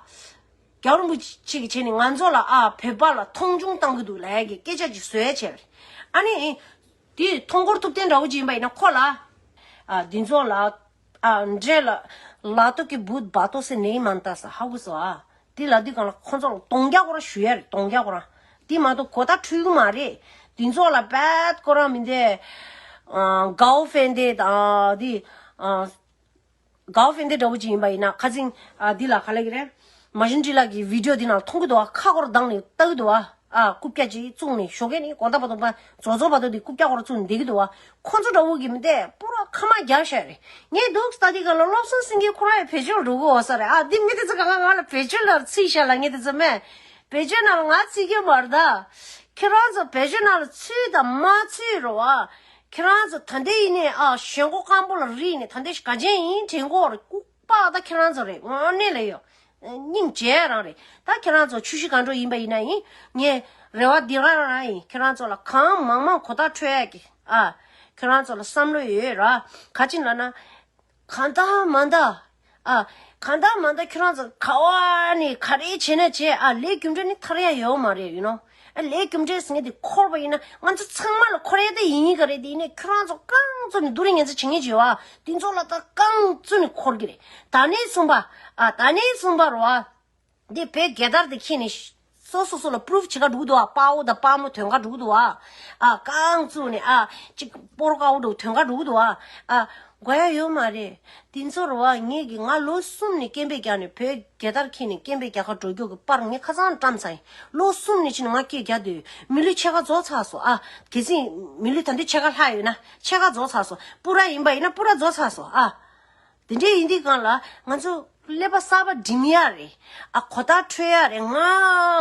རྒྱལ་བ་རིན་པོ་ཆེ་གིས་བྱས་ནས་ང་ཚོ་ལ་ཨ་བོད་པ་ལ་མཐོང་ཆུང་བཏང་གི་འདུག་ལབ་ཡ་གི་སྐད་ཆ་ཅིག་བཟོས་བྱས་པ་རེད། ཨ་ནི། དེ་མཐོང་སྐོར་ཐུབ་བསྟན་འདྲ་བོ་ཅིག་ཡིན་པ་ཡིན་ན་ཁོ་ལ། ཨ་འདི་ཚོ་ལ། ཨ་འདྲེ་ལ། ལ་ཏོ་གི་བུད་བ་ཏོ་སེ་ནེ་མན་ཏ་ས་ཧ་གོ་སོང་ཨ། དེ་ལ་དུས་གང་ལ་ཁོ་ཚོ་ལ་གདོང་རྒྱག་ཁོ་རང་ཞུ་ཡ་རེད། གདོང་རྒྱག་ཁོ་རང་། དེ་མ་གཏོགས་གོ་ད་འཁྲུལ་གི་མ་རེད། དེ་ཚོ་ལ་བད་ཁོ་རང་མི་འདས། ཨ་གའོ་ཧྥེན་ཏེ་དང་དེ། ཨ། གའོ་ཧྥེན་ཏེ་འདྲ་བོ་ཅིག་ཡིན་པ་ཡིན་ན་ཁ་སང་ཨ་འདི་ལ་ག་ལ་གི་རེད། མ་ཤིན་ཏྲི་ལ་གི་བི་ཌིའོ་འདི་ནང་མཐོང་གི་འདུག་བ། ཁ་སྐོར་བཏང་ནས་ལྟ་གི་འདུག་བ། ཨ་རྐུབ་བཀྱག་ཅིག་བཙུགས་ནས་ཞོགས་ཀས་ནི་དགོང་དག་བར་དུ་པ་ཛོ་ཛོ་བར་དུ་འདི་རྐུབ་བཀྱག་སྐོར་བཙུགས་ནས་བསྡད་ཀྱི་འདུག་བ། ཁོ་ཚོ་འདྲ་བོ་གི་མི་འདས་པུ་ར་ཁ་མ་རྒྱག་ཤག་རེད། ངས་འདུག་ལྟ་དུས་གང་ལ་བློ་བཟང་སེང་གེ་ཁོ་རང་ཡང་བེད་སྤྱོད་འགྲོ་གི་འོ་ས་རེད། ཨ་འདི་མི་དེ་ཚོ་གང་ག་ང་ལ་བེད་སྤྱོད་ལ་ཚིག་ཤག་ལ་ངས་དེ་ཚོ་མེད། བེད་སྤྱོད་ནང་ལ་ང་ཚིག་གི་མ་རེད་ད། ཁྱེད་རང་ཚོ་བེད་སྤྱོད་ནང་ལ་ཚུད་དང་མ་ཚུད་རེད་བ། ཁྱེད་རང་ཚོ་ད་ལྟའི་ཡིན་ནས་ཨ་ཞེན་ཁོག་སྐམ་པོ་ལ་རིག་ནས་ད་ལྟའི་ག་ཅན་ཡིན་དྲན་གོ་རེད། ལྐུགས་པ་ད་ཁྱེད་རང་ཚོ་རེད། དངོས་གནས་ལ་ཡོད། སྙིང་རྗེ་རང་རེད། ད་ཁྱེད་རང་ཚོ་ཆུ་བཞི་སྒང་དྲུག་ཡིན་པ་ཡིན་ན་ཡིན། ངས་རེ་བ་འདི་རང་རང་ཡིན། ཁྱེད་རང་ཚོ་ལ་གང་མང་མང་གོ་བརྡ་འཕྲོད་ཡ་གི། ཨ། ཁྱེད་རང་ཚོ་ལ་བསམ་བློ་ཡོད་ར། ག་ཅི་ལབ་ན། གང་ལྟར་མ་ལྟར། ཨ། གང་ལྟར་མ་ལྟར་ཁྱོད་རང་ཚོ་ག་བ་ནས་ག་རེ་བྱེད་ན་བྱེད། ཨ་ལས་རྒྱུ་འབྲས་ནི་ཐར་ཡ་ཡོད་མ་རེད་ཡིན་ནོ། ཨ་ལས་རྒྱུ་འབྲས་ཟེར་མཁན་དེ་འཁོར་བ་ཡིན་ན་ང་ཚོ་ཚང་མ་ལ་འཁོར་ཡ་དེ་ཡིན་ག་རེད། དེ་ཡིན་ནའི་ཁྱོད་རང་ཚོ་རྐང་བཙུགས་ནས་སྡུག་རུས་ངན་ཚོ་བྱེད་མཁན་བྱེད་བ། དེ་ཚོ་ལ་ད་རྐང་བཙུགས་ནས་འཁོར་གི་རེད། ད་ནས་བཟུང་པ། ཨ་ད་ནས་བཟུང་པ་རོ། ཨ། འདི་བོད་རྒྱལ་དར་དེ་འཁྱེར་ནས་སོ་སོ་སོ་ལ་པུ་རུབ་བྱེད་ག་འགྲོ་གི་འདུག་བ། དཔའ་བོ་དང་དཔའ་མོ་ཐོན་ག་འགྲོ་གི་འདུག་བ། ཨ་རྐང་བཙུགས་ནས་ཨ་ཅིག་སྤོ་རོ་དཀར་པོ་འདྲ་བོ་ཐོན་ག་འགྲོ་གི་འདུག་བ། ཨ་དགོས་ཡ་ཡོད་མ་རེད། དེ་ཚོ་རེད་བ། ངེད་ཀྱིས་ང་ལོ་གསུམ་ནས་སྐད་འབོད་རྒྱག་ནས་བོད་རྒྱལ་དར་འཁྱེར་ནས་སྐད་འབོད་རྒྱག་ག་འགྲོ་རྒྱུ་གི་པར་ངས་ཁ་སང་བཀྲམ་ཚར་ཡིན། ལོ་གསུམ་ནས་ཕྱིན་ནས་ང་སྐད་རྒྱག་སྡོད་ཡོད། མི་ལུས་ཕྱེད་ཀ་རྫོགས་ཚར་སོང་། ཨ་གལ་སྲིད་མི་ལུས་ད་འདི་ཕྱེད་ཀ་ལྷག་ཡོད་ན་ཕྱེད་ཀ་རྫོགས་ཚར་སོང་། སྤུ་ར་ཡིན་པ་ཡིན་ན་སྤུ་ར་རྫོགས་ཚར་སོང་། ཨ། དེ་འདྲའི་ཡིན་དུས་གང་ལ་ང་ཚོ་ཀླད་པ་གསར་པ་སྒྲིམ་ཡ་རེད། ཨ་གོ་བརྡ་འཕྲོད་ཡ་རེད། ང་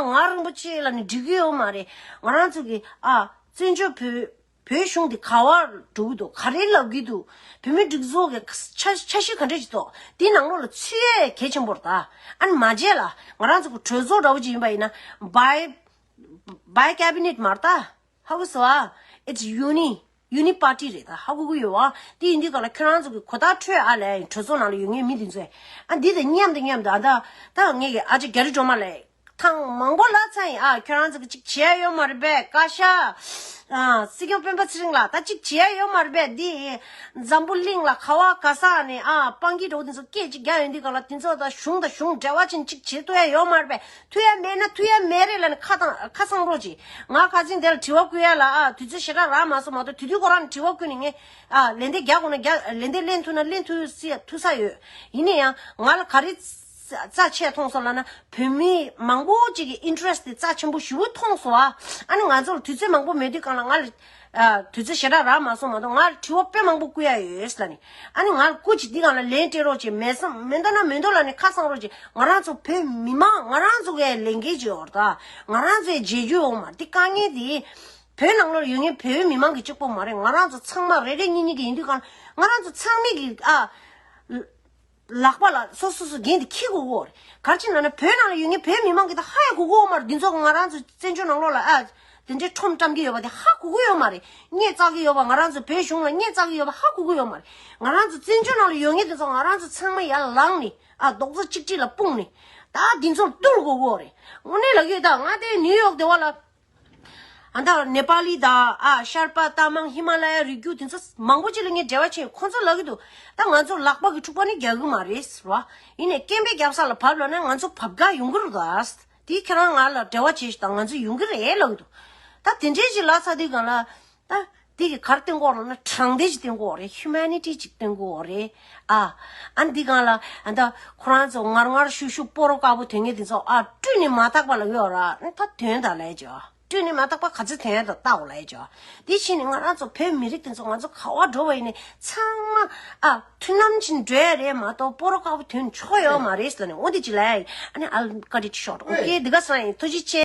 ང་རིན་པོ་ཆེ་ལབ་ནས་འགྲིག་གི་ཡོད་མ་རེད། ང་རང་ཚོ་གི་ཨ་བཙན་བྱོལ་བོད་བོད་གཞུང་འདི་ག་བར་འགྲོ་གི་འདུག་ག་རེ་ལབ་གི་འདུག་བོད་མི་སྒྲིག་འཛུགས་ཀྱི་འཆར་འཆར་གཞི་ག་འདྲ་ཞིག་འདུག་དེའི་ནང་ལོགས་ལ་ཚུད་ཡ་གལ་ཆེན་པོ་རེད་ད། ཨ་ནི་མ་བརྗེད་ལ་ང་རང་ཚོ་གི་གྲོས་ཚོགས་འདྲ་བོ་ཅིག་ཡིན་པ་ཡིན་ན་bi bi cabinet མ་རེད་ད། ཧ་གོ་སོང་ཨ། It's uni uni party རེད་ད། ཧ་གོ་གི་ཡོད་བ། དེ་ཡིན་དུས་ག་ལ་ཁྱོད་རང་ཚོ་གི་གོ་བརྡ་འཕྲོད་ཨ་ལས། གྲོས་ཚོགས་ནང་ལ་ཡོད་མཁན་མི་དེ་ཚོས་ཨ་འདི་དང་མཉམ་དུ་མཉམ་དུ་ཨ་ད་ད་ངས་ཀྱི་ཨ་ཅེ་རྒྱ་རི་སྒྲོལ་མ་ལགས་ཐེངས་མང་པོ་ལབ་ཚར་ཡིན། ཨ་ཁྱོད་རང་ཚོ་གི་ཅིག་བྱས་ཡོད་མ་རེད་པས། བཀའ་ཤག་ཨ་སྲིད་སྐྱོང་སྤེན་པ་ཚེ་རིང་ལགས་ད་ཅིག་བྱས་ཡོད་མ་རེད་པས། འདི་འཛམ་བུ་གླིང་ལ་ག་བ་ག་ས་ནས་ཨ་སྤང་གི་འགྲོ་དེ་ཚོ་སྐད་ཅིག་རྒྱག་ཡོང་དུས་ག་ལ་དེ་ཚོ་ད་གཞུང་དང་གཞུང་འབྲེལ་བ་ཅན་ཅིག་བྱེད་ཐུབ་ཡ་ཡོད་མ་རེད་པས། ཐུབ་ཡ་མེད་ན་ཐུབ་ཡ་མེད་རེད་ལབ་ནས་ཁ་བཏང་ཁ་གསང་རོགས་གྱིས། ང་ཁ་སང་དེ་ལ་དྲི་བ་བསྐུར་ཡ་ལ་ཨ་དུས་ཚོད་ཞེ་དྲག་རག་མ་སོང་། མ་གཏོགས་དུས་དུས་ཁོ་རང་ནས་དྲི་བ་བསྐུར་ནས་ངས་ཨ་ལན་འདེབས་རྒྱག་དགོས་ན་རྒྱག་ལན་འདེབས་ལེན་ཐུབ་ན་ལེན་ཐུབ་སྲིད་ཐུབ་ས་ཡོད། ཡིན་ན་ཡང་ང་ལ་ག་རེ་རྩ་ཆེ་མཐོང་སོང་ལབ་ན་བོད་མི་མང་པོ་ཅིག་གི་interest དེ་རྩ་ཆེན་པོ་ཞེ་པོ་མཐོང་སོང་ཨ། ཨ་ནི་ང་ཚོ་ལ་དུས་ཚོད་མང་པོ་མེད་དུས་གང་ལ་ང་ལ་ཨ་དུས་ཚོད་ཞེ་དྲག་རག་མ་སོང་། མ་གཏོགས་ང་ལ་དྲི་བ་དཔེ་མང་པོ་བསྐུར་ཡ་ཡོད་ལབ་ནས། ཨ་ནི་ང་ལ་སྐུ་མཁྱེན་འདི་གང་ལ་ལན་སྤྲད་རོགས་བྱེད། མེད་བསམ་མེད་འདོད་ན་མེད་འདོད་ལབ་ནས་ཁ་གསང་རོགས་བྱེད། ང་རང་ཚོ་བོད་མི་མང་ང་རང་ཚོ་གའི་ལས་འགན་ཅིག་ཡོད་རེད་ད། ང་རང་ཚོའི་བརྗེད་རྒྱུ་ཡོད་མ་རེད། འདི་དཀའ་ངལ་འདི་བོད་ནང་ལོགས་ཡོད་མཁན་བོད་མི་མང་གི་གཅིག་པོ་མ་རེད། ང་རང་ཚོ་ཚང་མ་རེ་རེ་གཉིས་གཉིས་ཀྱི་ཡིན་དུས་གང་ང་རང་ཚོ་ཚང་མས་ཀྱི་ཨ་ལག་པ་ལ་སོ་སོ་སོ་འགན་དེ་འཁྱེར་དགོས་ཀྱི་ཡོད་རེད། ག་རེ་བྱས་ན་ན་བོད་ནང་ལ་ཡོད་མཁན་བོད་མི་མང་གི་ད་ཧ་ཡ་གོ་གི་ཡོད་མ་རེད། འདི་ཚོ་ང་རང་ཚོ་བཙན་བྱོལ་ནང་ལོགས་ལ་ཨ་དེ་འདྲའི་ཁྲོམ་བཀྲམ་གི་ཡོད་པ་དེ་ཧ་གོ་གི་ཡོད་མ་རེད། སྙད་བཙག་གི་ཡོད་པ་ང་རང་ཚོ་བོད་གཞུང་ལ་སྙད་བཙག་གི་ཡོད་པ་ཧ་གོ་གི་ཡོད་མ་རེད། ང་རང་ཚོ་བཙན་བྱོལ་ནང་ལ་ཡོད་མཁན་དེ་ཚོ་ང་རང་ཚོ་ཚང་མ་ཡར་ལངས་ནས་ཨ་རྡོག་རྩ་གཅིག་སྒྲིལ་ལ་སྤུངས་ནས་ད་འདི་ཚོར་བསྡུར་དགོས་ཀྱི་ཡོད་རེད། དངོས་གནས་ལབ་ཀྱི་ཡོད། ད་ང་དེ་ནིའུ་ཡོག་དེ་བ་ལ། ཨ་ད་ནེ་པ་ལི་དང་ཨ་ཤར་པ་རྟ་མང་ཧི་མ་ལ་ཡ་རི་རྒྱུད་དེ་ཚོ་མང་པོ་ཅིག་ལ་ངས་འབྲེལ་བ་བྱས། ཁོང་ཚོ་ལབ་ཀྱི་འདུག་ད་ང་ཚོ་ལག་པ་གི་འཁྲུག་པ་ནི་རྒྱག་གི་མ་རེད་ཟེར་བ། ཡིན་ནའི་སྐད་འབོད་རྒྱབ་ས་ལ་བབས་ལབ་ན་ང་ཚོ་བབས་ག་ཡོང་གི་རེད་ད། དེ་ཁྱེད་རང་ང་ལ་འབྲེལ་བ་བྱེད་ཤིག་དང་ང་ཚོ་ཡོང་གི་རེད་ལབ་ཀྱི་འདུག་ད་དེ་འདྲའི་ཅིག་ལབ་ཚར་དུས་གང་ལ་ད་དེ་གི་ག་རེ་བསྟན་དགོས་རེད་ལབ་ན་དྲང་བདེན་ཅིག་བསྟན་དགོས་རེད། ཧིའུ་མེ་ནི་ཊི་ཅིག་བསྟན་དགོས་རེད། ཨ། ཨ་འདི་གང་ལ་ཨ་ད་ཁོ་རང་ཚོ་ངར་ངར་ཤུ་ཤུ་སྤོ་རོ་དཀར་པོ་དོན་ངེས་དེ་ཚོ་ཨ་སྤྲུལ་ནས་མ་དག་པ་ལ་ཡོད་ར། ཨ་ད་དོན་དག་ལས་ཅོ། སྤྲུལ་ནས་མ་དག་པ་ག་ཚོད་དོན་དག་ལྟ་འོ་ལས་ཅོ། དེ་ཕྱིན་ནས་ང་རང་ཚོ་བོད་མི་རིགས་དེ་ཚོ་ང་ཚོ་ག་བ་འགྲོ་བ་ཡིན་ནས་ཚང་མ་ཨ་མཐུན་ལམ་ཕྱིན་འགྲོ་ཡ་རེད་མ་གཏོགས་སྤོ་རོ་དཀར་པོ་དོན་ཆོག་ཡོད་མ་རེད་ཟེར་ནས་འོ་དེ་ཅི་ལས་ཨ་ནི་I'll cut it short. Okay འདི་ག་སང་ཡིན། ཐུགས་རྗེ་ཆེ།